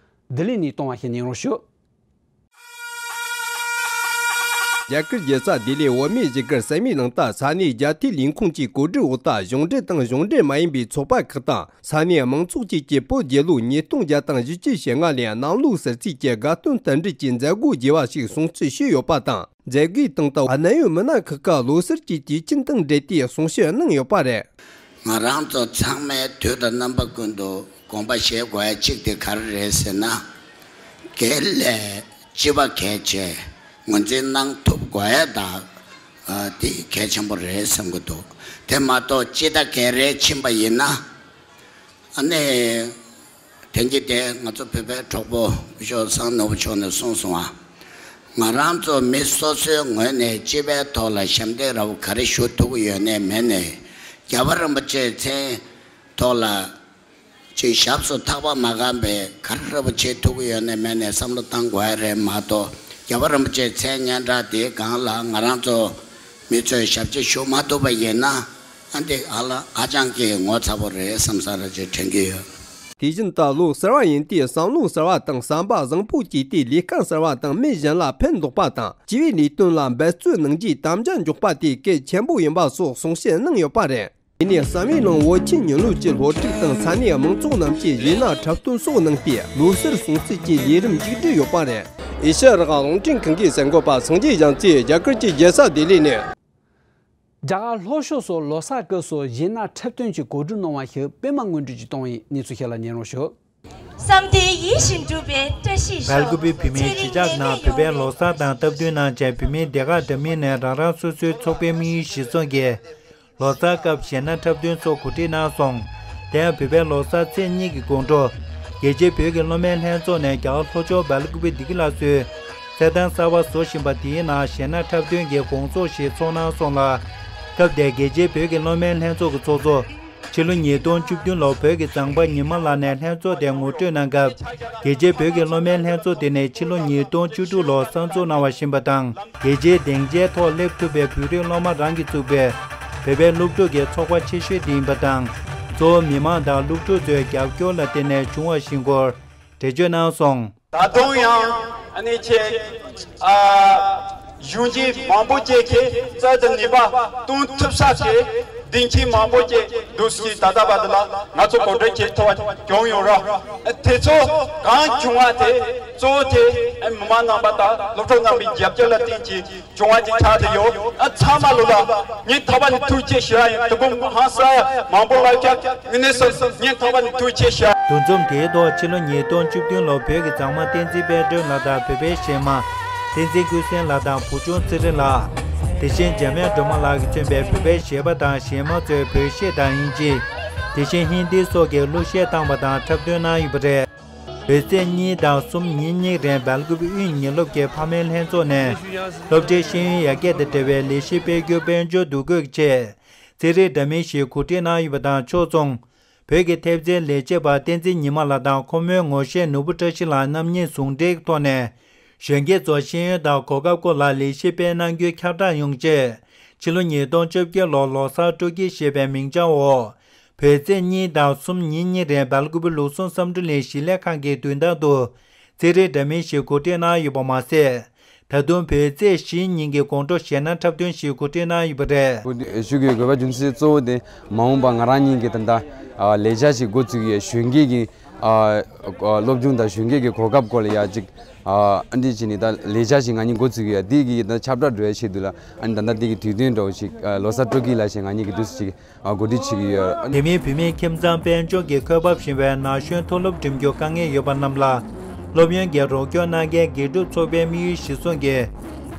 ལྡི་ལི་ནས་གཏོང་བ་ཞིག་ཉན་རོགས་ཞུ། རྒྱ་གར་རྒྱལ་ས་ལྡི་ལིའི་འོག་མིན་བཞི་ཀར་ས་མིག་ནང་ད་ས་གནས་རྒྱ་ཐིག་ལས་ཁུངས་ཀྱི་གོ་སྒྲིག་འོག་ད་གཞུང་འབྲེལ་དང་གཞུང་འབྲེལ་མ་ཡིན་པའི་ཚོགས་པ་ཁག་དང་ས་གནས་མང་ཚོགས་བཅས་ཀྱིས་བོད་རྒྱལ་ལོ་ཉིས་སྟོང་བརྒྱ་དང་བཞི་བཅུ་ཞེ་ལྔ་ལོའི་གནམ་ལོ་གསར་ཚེས་ཀྱི་དགའ་སྟོན་དང་འབྲེལ་གྱི་མཛད་སྒོ་རྒྱས་པ་ཞིག་སྲུང་བརྩི་ཞུས་ཡོད་པ་དང་། མཛད་སྒོའི་སྟེང་དུ་གནད་ཡོད་མི་སྣ་ཁག་གིས་ལོ་གསར་གྱི་དུས་ཆེན་དང་འབྲེལ་ཏེ་གསུང་བཤད་གནང་ཡོད་པ་རེད། ང་རང་ཚོ་ཚང་མས་དུས་དང་རྣམ་པ་ཀུན་ཏུ་དགོངས་པ་བཞེས་དགོས་ཡ་གཅིག་དེ་ག་རེ་རེད་ཟེར་ན། སྒེར་ལས་སྤྱི་པ་གལ་ཆེ། ངོས་འཛིན་གནང་ཐུབ་དགོས་ཡ་ད་དེ་གལ་ཆེན་པོ་རེད་བསམ་གྱི་འདུག་དེ་མ་གཏོགས་སྤྱི་ཟླ་སྒེར་རེ་ཕྱིན་པ་ཡིན་ན། ཨ་ནི། དེང་གི་དེ་ང་ཚོ་བོད་པའི་གྲོགས་པོ་སྐུ་ཞབས་བསམ་གྲུབ་མཆོག་ནས་གསུངས་སོང་བ། ང་རང་ཚོ་མི་སོ་སོའི་ངོས་ནས་སྤྱི་པའི་ཐོག་ལ་ཞབས་འདེགས་ར་བ་ག་རེ་ཞུ་ཐུབ་ཀྱི་ཡོད་ནའི་མེད་ནའི། རྒྱལ་བ་རིན་པོ་ཆེའི་མཚན་ཐོག་ལ་ཅིག་ཞབས་སུ་ཐག་པ་མ་བསྒང་པའི་ག་རེ་ར་བ་བྱེད་ཐུབ་ཀྱི་ཡོད་ནའི་མེད་ནའི་བསམ་བློ་བཏང་དགོས་ཡ་རེད་མ་གཏོགས། རྒྱལ་བ་རིན་པོ་ཆེའི་མཚན་སྙན་གྲགས་དེའི་སྒང་ལ་ང་རང་ཚོ་མི་ཚོས་ཞབས་ཕྱི་ཞུ་མ་ཐུབ་པ་ཡིན་ན། ཨ་འདི་ཧ་ལམ་ཧ་ཅང་གི་ངོ་ཚ་པོ་རེད་བསམ་ས་ར་ཅིག་དྲན་གྱི་ཡོད། དེ་བཞིན་ད་ལོ་གསར་བ་ཡིན་དུས་བསམ་བློ་གསར་བ་དང་བསམ་པ་བཟང་པོ་བསྐྱེད་དེ་ལས་ཀ་གསར་བ་དང་མི་གཞན་ལ་ཕན་འདོགས་པ་དང་སྤྱི་པའི་ལས་དོན་ལ་འབད་བརྩོན་གནང་རྒྱུའི་དམ་བཅའ་འཇོག་པ་དེ་གལ་ཆེན་པོ་ཡིན་པ་སོགས་གསུང་བཤད་གནང་ཡོད་པ་རེད། དེ་ནས་བསམ་ཡས་གླིང་བོད་ཁྱིམ་ཉིན་ལོ་གཅིག་སློབ་ཁྲིད་དང་ས་གནས་མང་ཚོགས་རྣམས་ཀྱིས་གཞས་སྣ་འཁྲབ་སྟོན་སོགས་གནང་སྟེ་ལོ་གསར་སྲུང་བརྩི་གྱི་ལས་རིམ་མཇུག་བསྒྲིལ་ཡོད་པ་རེད། ཨེ་ཤ་ཡ་རང་དབང་རླུང་འཕྲིན་ཁང་གི་གསར་འགོད་པ་སངས་རྒྱས་རྒྱ་མཚོས་རྒྱ་གར་གྱི་རྒྱལ་ས་ལྡི་ལི་ནས། རྒྱ་གར་ལྷོ་ཕྱོགས་སུ་ལོ་གསར་སྐབས་སུ་གཞས་སྣ་འཁྲབ་སྟོན་གྱི་གོ་སྒྲིག་གནང་བ་ཞིག་པད་མ་དངོས་གྲུབ་ཀྱིས་གཏོང་བའི་གནས་ཚུལ་ཞིག་ལ་ཉན་རོགས་ཞུ། བསམ་དོན་ཡིད་བཞིན་འགྲུབ་པའི་བཀྲ་ཤིས་ཤོག་སྦེལ་ཀོབ་བོད་མིའི་གཞིས་ཆགས་ནང་བོད་པའི་ལོ་གསར་དང་སྟབས་བསྟུན་གནང་བྱས། བོད་མིའི་སྡེ་ཁག་འདྲ་མིན་ནས་རང་རང་སོ་སོའི་ཚོགས་པའི་དམིགས་ཡུལ་གཞིར་བཟུང་གིས་ལོ་གསར་སྐབས་གཞས་སྣ་འཁྲབ་སྟོན་སོགས་གོ་སྒྲིག་གནང་སོང་། དེ་ཡང་བོད་པའི་ལོ་གསར་ཚེས་གཉིས་ཀྱི་དགོང་དྲོ། རྒྱལ་སྤྱིའི་བོད་ཀྱི་སློབ་མའི་ལྷན་ཚོགས་ནས་རྒྱ་གར་ལྷོ་ཕྱོགས་སྦེལ་ཀོབ་བདེ་སྐྱིད་ལ་སོའི་རྩེད་ཐང་གསར་པ་བཟོ་བཞིན་པ་དེའི་ནང་གཞས་སྣ་འཁྲབ་སྟོན་གྱི་དགོང་ཚོགས་ཤིག་ཚོགས་གནང་སོང་ལ། སྐབས་དེར་རྒྱལ་སྤྱིའི་བོད་ཀྱི་སློབ་མའི་ལྷན་ཚོགས་ཀྱི་ཚོགས་གཙོ། ཕྱི་ལོ་ཉིས་སྟོང་བཅུ་བདུན་ལོར་བོད་ཀྱི་མཛངས་པ་ཉི་མ་ལགས་ནས་ལྷན་ཚོགས་དེ་ངོ་སྤྲོད་གནང་སྐབས། རྒྱལ་སྤྱིའི་བོད་ཀྱི་སློབ་མའི་ལྷན་ཚོགས་དེ་ནི་ཕྱི་ལོ་ཉིས་སྟོང་བཅུ་དྲུག་ལོར་གསར་འཛུགས་གནང་བ་ཞིག་ཡིན་པ་དང་། རྒྱལ་སྤྱིའི་སྡིངས་ཆའི་ཐོག་སླེབས་ཐུབ་པའི་བོད་རིགས་སློབ་མ་རང་གིས་བཙུགས་པའི་བོད་པའི་སློབ་ཕྲུག་གི་ཚོགས་པ་ཆེ་ཤོས་དེ་ཡིན་པ་དང་། གཙོ་བོ་མི་མང་དང་སློབ་ཕྲུག་ཚོའི་རྒྱབ་སྐྱོར་ལ་བརྟེན་ནས་བྱུང་བ་ཞིག་ཡིན་སྐོར་འགྲེལ་བརྗོད་གནང་སོང་། ད་དུང་ཡང་ཨ་ནི་ཆེ་ཨ་གཞོན་སྐྱེས་མང་པོ་ཅིག་གིས་རྩལ་དང་ནུས་པ་གཏོང་ཐུབ་ས་ཀྱི་སྡིངས་ཆ་མང་པོ་ཅིག་འདུག་སེ་ད་ལྟ་བར་དུ་ལ་ང་ཚོ་གོ་སྒྲིག་བྱེད་ཐུབ་པ་བྱུང་ཡོད་རེད། དེ་ཚོ་གང་བྱུང་བ་དེ་གཙོ་བོ་དེ་མི་མང་རྣམ་པ་དང་སློབ་ཕྲུག་རྣམ་པའི་རྒྱབ་སྐྱོར་ལ་བརྟེན་གྱིས་བྱུང་བ་ཅིག་ཆགས་བསྡད་ཡོད། ཨ་ཚང་མ་ལོ་ལ་ཉིན་ཐོག་པ་ནས་ཐུགས་རྗེ་ཆེ་ཞུ་ཡ་ཡིན། དུ་བུམ་ཧང་སང་མང་པོ་ལ་ཁྱབ་ངི་ནས་སོ་ཉིན་ཐོག་པ་ནས་ཐུགས་རྗེ་ཆེ་ཞུ། འདུ་འཛོམས་དེའི་ཐོག་ཕྱི་ལོ་ཉིས་སྟོང་བཅུ་བདུན་ལོར་བོད་ཀྱི་མཛངས་མ་བསྟན་འཛིན་དཔལ་སྒྲོན་ལགས་དང་བོད་པའི་གཞས་མ་བསྟན་འཛིན་ཀུན་གསལ་ལགས་དང་བུ་ཆུང་ཚེ་རིང་ལགས། དེ་བཞིན་འཇམ་དབྱངས་སྒྲོལ་མ་ལགས་ཀྱིས་མཚོན་པའི་བོད་པའི་གཞས་པ་དང་གཞས་མ་ཚོས་བོད་གཞས་དང་དབྱིན་ཇི། དེ་བཞིན་ཧིན་དི་སོགས་ཀྱི་གླུ་གཞས་བཏང་བ་དང་འཁྲབ་སྟོན་གནང་ཡོད་པ་རེད། བོད་ཚེས་གཉིས་དང་གསུམ་ཉིན་གཉིས་རིང་སྦེལ་ཀོབ་དབུས་ཉིན་སློབ་ཀྱི་ཕ་མའི་ལྷན་ཚོགས་ནས་སློབ་གྲྭའི་ཤེས་ཡོན་ཡར་རྒྱས་དང་འབྲེལ་བའི་ལས་གཞི་སྤེལ་རྒྱུ་དཔལ་འབྱོར་འདུ་འགོད་ཀྱི་ཆེད་རྩིས་རིག་འདྲ་མིན་ཞིག་གོ་སྒྲིག་གནང་ཡོད་པ་དང་ཕྱོགས་མཚུངས། བོད་ཀྱི་ཐེབས་རྩའི་ལས་བྱེད་པ་བསྟན་འཛིན་ཉི་མ་ལགས་དང་ཁོ་མོའི་ངོ་ཤེས་ནོར་བུ་བཀྲ་ཤིས་ལགས་རྣམ་གཉིས་ཟུང་འབྲེལ་ཐོག་ནས། གཞོན་སྐྱེས་ཚོར་ཤེས་ཡོན་དང་གོ་སྐབས་སྐོར་ལ་ལས་གཞི་སྤེལ་གནང་རྒྱུའི་ཁྱབ་བསྒྲགས་ཡོང་ཆེད། ཕྱི་ལོ་ཉིས་སྟོང་བཅོ་བརྒྱད་ལོར་ལོ་གསར་སྤྲོ་སྐྱིད་ཞེས་པའི་མིང་བྱང་འོག་བོད་ཚེས་གཉིས་དང་གསུམ་ཉིན་གཉིས་རིང་སྦེལ་ཀོབ་ལུགས་ཟུང་བསམ་གྲུབ་གླིང་གཞིས་ལས་ཁང་གི་མདུན་ཐང་དུ་རྩིས་རིག་འདྲ་མིན་ཞིག་གོ་སྒྲིག་གནང་ཡོད་པ་མ་ཟད། ད་དུང་བོད་ཚེས་བཞི་ཉིན་གྱི་དགོང་དྲོ་གཞས་སྣ་འཁྲབ་སྟོན་ཞིག་གོ་སྒྲིག་གནང་ཡོད་པ་རེད། ཞུ་དགོས་དགོས་པ་རྒྱུ་མཚན་གཙོ་བོ་དེ་མ་འོངས་པ་ང་རང་ཉིད་ཀྱི་ད་ལྟ་ལས་འཆར་ཞིག་འགོ་ཚུགས་ཡས་གཞོན་སྐྱེས་ཀྱི་སློབ་སྦྱོང་དང་གཞོན་སྐྱེས་ཀྱི་གོ་སྐབས་སྐོར་ལ་ཡ་གཅིག་ཨ་འདི་བྱས་ནས་ད་ལས་འཆར་ཞིག་ང་གཉིས་འགོ་ཚུགས་ཀྱི་ཡོད། འདི་གི་ད་ཁྱབ་བསྒྲགས་འགྲོ་ཡ་ཆེད་དུ་ལ་ཨ་ནི་ད་ལྟ་འདི་གི་དུས་སྟོན་འདྲ་བོ་ཞིག་ལོ་གསར་སྤྲོ་སྐྱིད་ལ་ཞེས་ང་གཉིས་ཀྱིས་འདུག་སེ་ཅིག་གོ་སྒྲིག་བྱེད་ཀྱི་ཡོད། དེ་མིན་བོད་མིའི་ཁྱིམ་ཚང་དཔལ་འབྱོར་གྱི་འཁོར་འབབ་ཞན་པའི་ན་གཞོན་མཐོ་སློབ་འགྲིམ་རྒྱུར་དཀའ་ངལ་ཡོད་པ་རྣམས་ལ་སློབ་ཡོན་གྱི་རོགས་སྐྱོར་གནང་མཁན་དགེ་སྒྲུབ་ཚོགས་པའི་དམིགས་ཡུལ་གཞིར་བཟུང་གིས་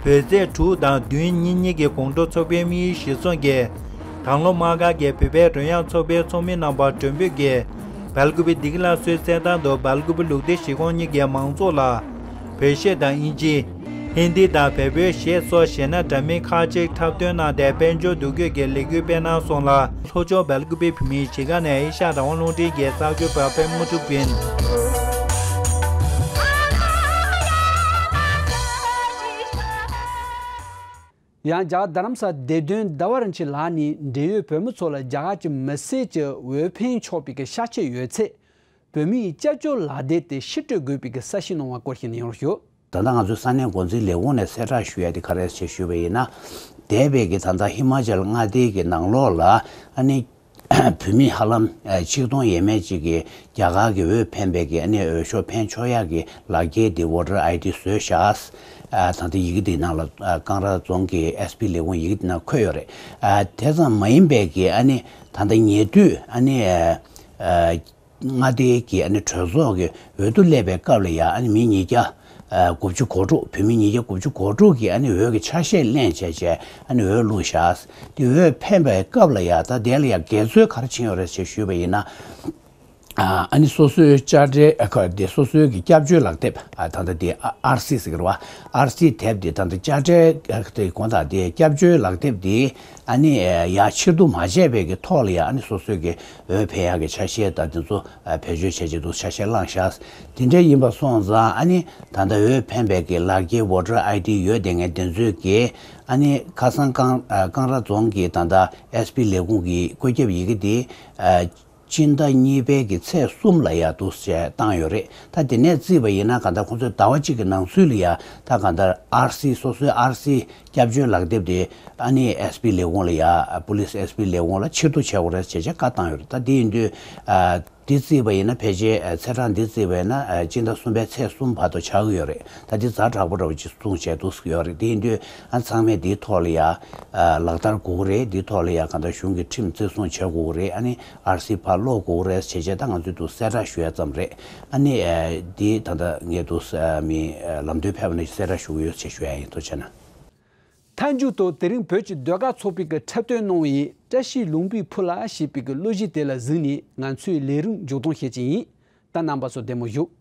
བོད་ཚེས་དྲུག་དང་བདུན་ཉིན་གཉིས་ཀྱི་དགོང་དྲོ་ཚོགས་པའི་དམིགས་ཡུལ་གཞིར་བཟུང་གིས། དང་ལོ་མ་ག་གི་བོད་པའི་རོལ་དབྱངས་ཚོགས་པའི་ཚོགས་མི་རྣམ་པ་མགྲོན་འབོད་ཀྱིས་སྦེལ་ཀོབ་བདེ་སྐྱིད་ལ་སོའི་རྩེད་ཐང་དུ་སྦེལ་ཀོབ་ལུགས་བདེ་གཞིས་ཁོངས་གཉིས་ཀྱི་མང་ཚོགས་ལ་བོད་གཞས་དང་དབྱིན་ཇི། ཧིན་དི་དང་བལ་པོའི་གཞས་སོགས་གཞས་སྣ་འདྲ་མིན་ཁག་ཅིག་འཁྲབ་སྟོན་གནང་སྟེ་དཔལ་འབྱོར་འདུ་འགོད་ཀྱི་ལས་འགུལ་སྤེལ་གནང་སོང་ལ། ལྷོ་ཕྱོགས་སྦེལ་ཀུ་པེ་བོད་མིའི་གཞིས་ཀ་ནས་ཨེ་ཤ་ཡ་རང་དབང་རླུང་འཕྲིན་གྱི་གསར་འགོད་པ་པད་མ་ཀྲུག་ཡིན། ཡང་རྒྱ་གར་རྡ་རམ་ས་ལ་བདེ་དོན་ཟླ་བ་རིན་ཆེན་ལགས་ནས་འབྲེལ་ཡོད་བོད་མི་ཚོ་ལ་རྒྱ་གར་གྱི་མི་སེར་གྱི་འོས་འཕེན་ཆོག་པའི་གི་ཤ་ཆས་ཡོད་ཚད། བོད་མིའི་སྐྱབས་བཅོལ་ལག་དེབ་དེ་ཕྱིར་སྤྲོད་དགོས་པའི་གི་གསལ་བཤད་གནང་བ་སྐོར་ཞིག་ནས་ཡོང་རོགས་ཞུ། ད་ལྟ་ང་ཚོའི་ས་གནས་འགོ་འཛིན་ལས་ཁུངས་ནས་གསལ་བསྒྲགས་ཞུ་ཡ་དེ་ག་རེ་རེད་ཞེས་ཞུས་པ་ཡིན་ན། འདས་པའི་གི་ད་ལྟ་ཧི་མ་ཅལ་མངའ་སྡེའི་གི་ནང་ལོགས་ལ་ཨ་ནི་བོད་མི་ཧ་ལམ་ཆིག་སྟོང་ཡས་མས་ཅིག་གིས་རྒྱ་གར་གྱི་འོས་འཕེན་པའི་གི་ཨ་ནི་འོས་ཤོག་འཕེན་ཆོག་ཡ་གི་ལག་འཁྱེར་དེ་Voter I D བཟོས་བཞག་ད་ལྟ་ཡི་གེ་དེའི་ནང་ལ་ཀང་ར་རྫོང་གི་S P ལས་ཁུངས་ཡི་གེ་དེ་ནང་འཁོད་ཡོད་རེད། དེ་ཙམ་མ་ཡིན་པའི་གི་ཨ་ནི་ད་ལྟ་ཉེ་དུས་ཨ་ནི། མངའ་སྡེའི་གི་ཨ་ནི་གྲོས་ཚོགས་ཀྱི་འོས་བསྡུ་སླེབས་པའི་སྐབས་ལ་ཡ་ཨ་ནི་མི་ཉིས་བརྒྱ་དགུ་བཅུ་གོ་དྲུག་བོད་མི་ཉིས་བརྒྱ་དགུ་བཅུ་གོ་དྲུག་གི་ཨ་ནི་འོས་ཀྱི་ཆ་ཤས་ལེན་བྱས་བྱས་ཨ་ནི་འོས་བླུགས་བཞག་དེ་འོས་འཕེན་པའི་སྐབས་ལ་ཡ་ད་དེ་ལ་ཡ་འགལ་འཛོལ་ག་རེ་ཕྱིན་ཡོད་རེད་ཅེས་ཞུས་པ་ཡིན་ན། ཨ་ནི་སོ་སོའི་དཔྱ་ཁྲལ་ཨ་ཁ་དེ་སོ་སོའི་གི་སྐྱབས་བཅོལ་ལག་དེབ་ཨ་ད་ལྟ་དེ་R C ཟེར་གི་རེད་བ། R C དེབ་དེ་ད་ལྟ་དཔྱ་ཁྲལ་དེ་དགོངས་དག་དེ་སྐྱབས་བཅོལ་ལག་དེབ་དེ་ཨ་ནི་ཡ་ཕྱིར་བསྡུ་མ་བྱས་པའི་གི་ཐོག་ལ་ཡ་ཨ་ནི་སོ་སོའི་གི་འོས་འཕེན་ཡག་གི་ཆ་ཤས་དང་དེ་ཚོ་བེད་སྤྱོད་བྱས་བྱས་འདུག་ཆ་ཤས་བླངས་བཞག་དེ་འདྲ་ཡིན་པ་སོང་ཙང་ཨ་ནི་ད་ལྟ་འོས་འཕེན་པའི་གི་ལག་འཁྱེར་Voter I D ཡོད་དེ་ངས་དེ་ཚོས་གི་ཨ་ནི་ཁ་སང་ཀང་ཀང་ར་རྫོང་གི་ད་ལྟ་S P ལས་ཁུངས་ཀྱི་བཀོད་ཁྱབ་ཡི་གེ་དེ་སྤྱི་ཟླ་གཉིས་པའི་གི་ཚེས་གསུམ་ལ་ཡ་འདུག་བྱས་བཏང་ཡོད་རེད། ད་དེ་ནས་བརྩིས་པ་ཡིན་ན་གང་ལྟར་ཁོང་ཚོས་ཟླ་བ་གཅིག་གི་ནང་ཚུད་ལ་ཡ་ད་གང་ལྟར་R C སོ་སོའི་R C སྐྱབས་བཅོལ་ལག་དེབ་དེ་ཨ་ནི་S P ལས་ཁུངས་ལ་ཡ་Police S P ལས་ཁུངས་ལ་ཕྱིར་བསྡུ་བྱེད་དགོས་རེད་ཅེས་བྱས་བཀའ་བཏང་ཡོད་རེད། ད་དེ་ཡིན་དུས་ཨ་འདི་བརྩིས་པ་ཡིན་ན་ཕལ་ཆེར་ཨ་ཚེས་གྲངས་འདི་བརྩིས་པ་ཡིན་ན་ཨ་སྤྱི་ཟླ་གསུམ་པའི་ཚེས་གསུམ་བར་དུ་ཆགས་ཀྱི་ཡོད་རེད། ད་འདི་ཛ་དྲག་པོ་འདྲ་བོ་ཅིག་གསུངས་བྱས་འདུག་ཡོད་རེད། དེ་ཡིན་དུས་ཨ་ཚང་མས་འདིའི་ཐོག་ལ་ཡ་ཨ་ལག་བསྟར་དགོས་ཀྱི་རེད། འདིའི་ཐོག་ལ་ཡ་གང་ལྟར་གཞུང་གི་ཁྲིམས་བརྩི་སྲུང་བྱེད་དགོས་ཀྱི་རེད། ཨ་ནི་R C ཕར་སློག་དགོས་ཀྱི་རེད་ཅེས་བྱས་ད་ང་ཚོས་འདུག་གསལ་བསྒྲགས་ཞུ་ཡ་ཙམ་རེད། ཨ་ནི་ཨ་འདི་ད་ལྟ་ངས་འདུག་ཨ་མི་ཨ་ལམ་སྟོན་ཕེབས་པ་ནས་གསལ་བསྒྲགས་ཞུ་གི་ཡོད་ཅེས་ཞུ་ཡ་ཡིན། ཐུགས་རྗེ་གནང་། མཐའ་མཇུག་ཏུ་དེ་རིང་བོད་ཀྱི་ཟློས་གར་ཚོགས་པའི་གི་འཁྲབ་སྟོན་གནང་བའི་བཀྲ་ཤིས་ལུང་པའི་ཕུ་ལ་ཞེས་པའི་གི་གླུ་གཞས་དེ་ལ་གཟིགས་ནས་ང་ཚོའི་ལས་རིམ་མཇུག་སྡོམ་བྱེད་ཀྱི་ཡིན། ད་རྣམ་པ་ཚོ་བདེ་མོ་བཞུགས།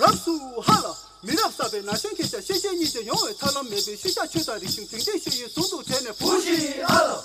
རབ་གསུངས་ཧ་ལ། མི་རབས་གསར་པའི་ན་གཞོན་ཁྱེད་ཅག་ཤེས་བྱའི་སྙིང་རྗེ་ཡོང་བའི་ཐབས་ལམ་མེད་པའི་ཤུལ་བཞག་ཆོས་དང་རིག་གཞུང་དྲིན་ཅན་ཤེས་ཡོན་ཟུང་དུ་འབྲེལ་ནས་བུ་ཞིག་ཨ་ལ།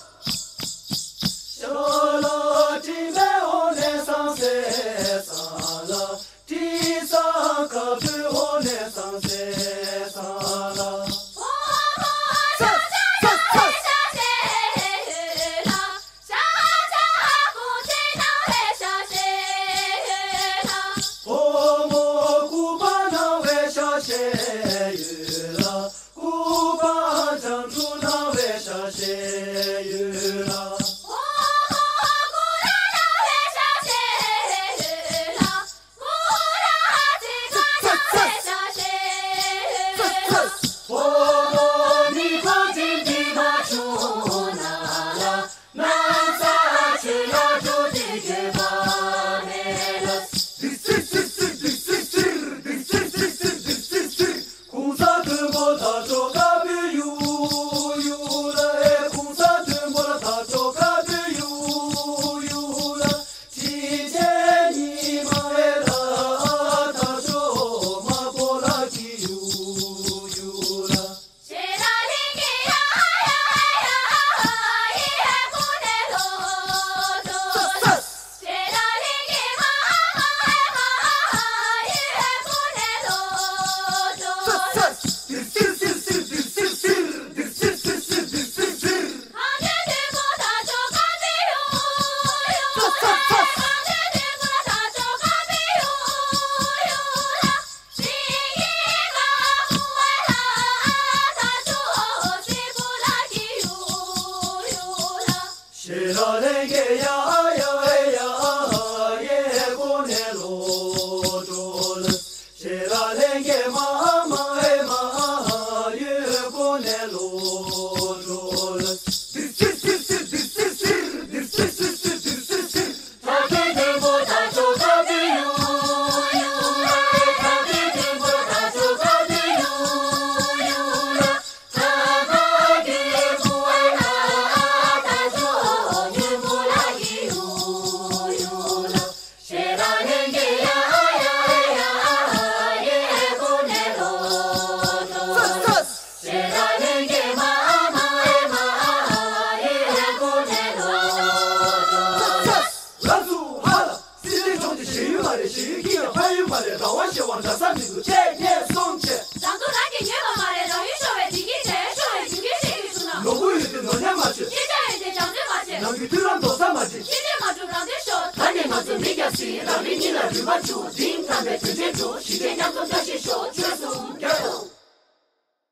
རང་རྒྱུད་མཐུན་ལམ་རྡོག་རྩ་མ་བརྗེད། ཕྱི་འབྲེལ་མ་གྲུབ་རང་དོན་ཤོག་ད་ནས་ང་ཚོ་མི་རྒྱག་སྲིད། རང་རིགས་གཉིས་ལ་རུས་པ་བཅུག་འཛིང་དམ་པའི་དོན་ཆེན་སྒྲུབ། ཞི་བདེ་མཉམ་འཛོམས་བཀྲ་ཤིས་ཤོག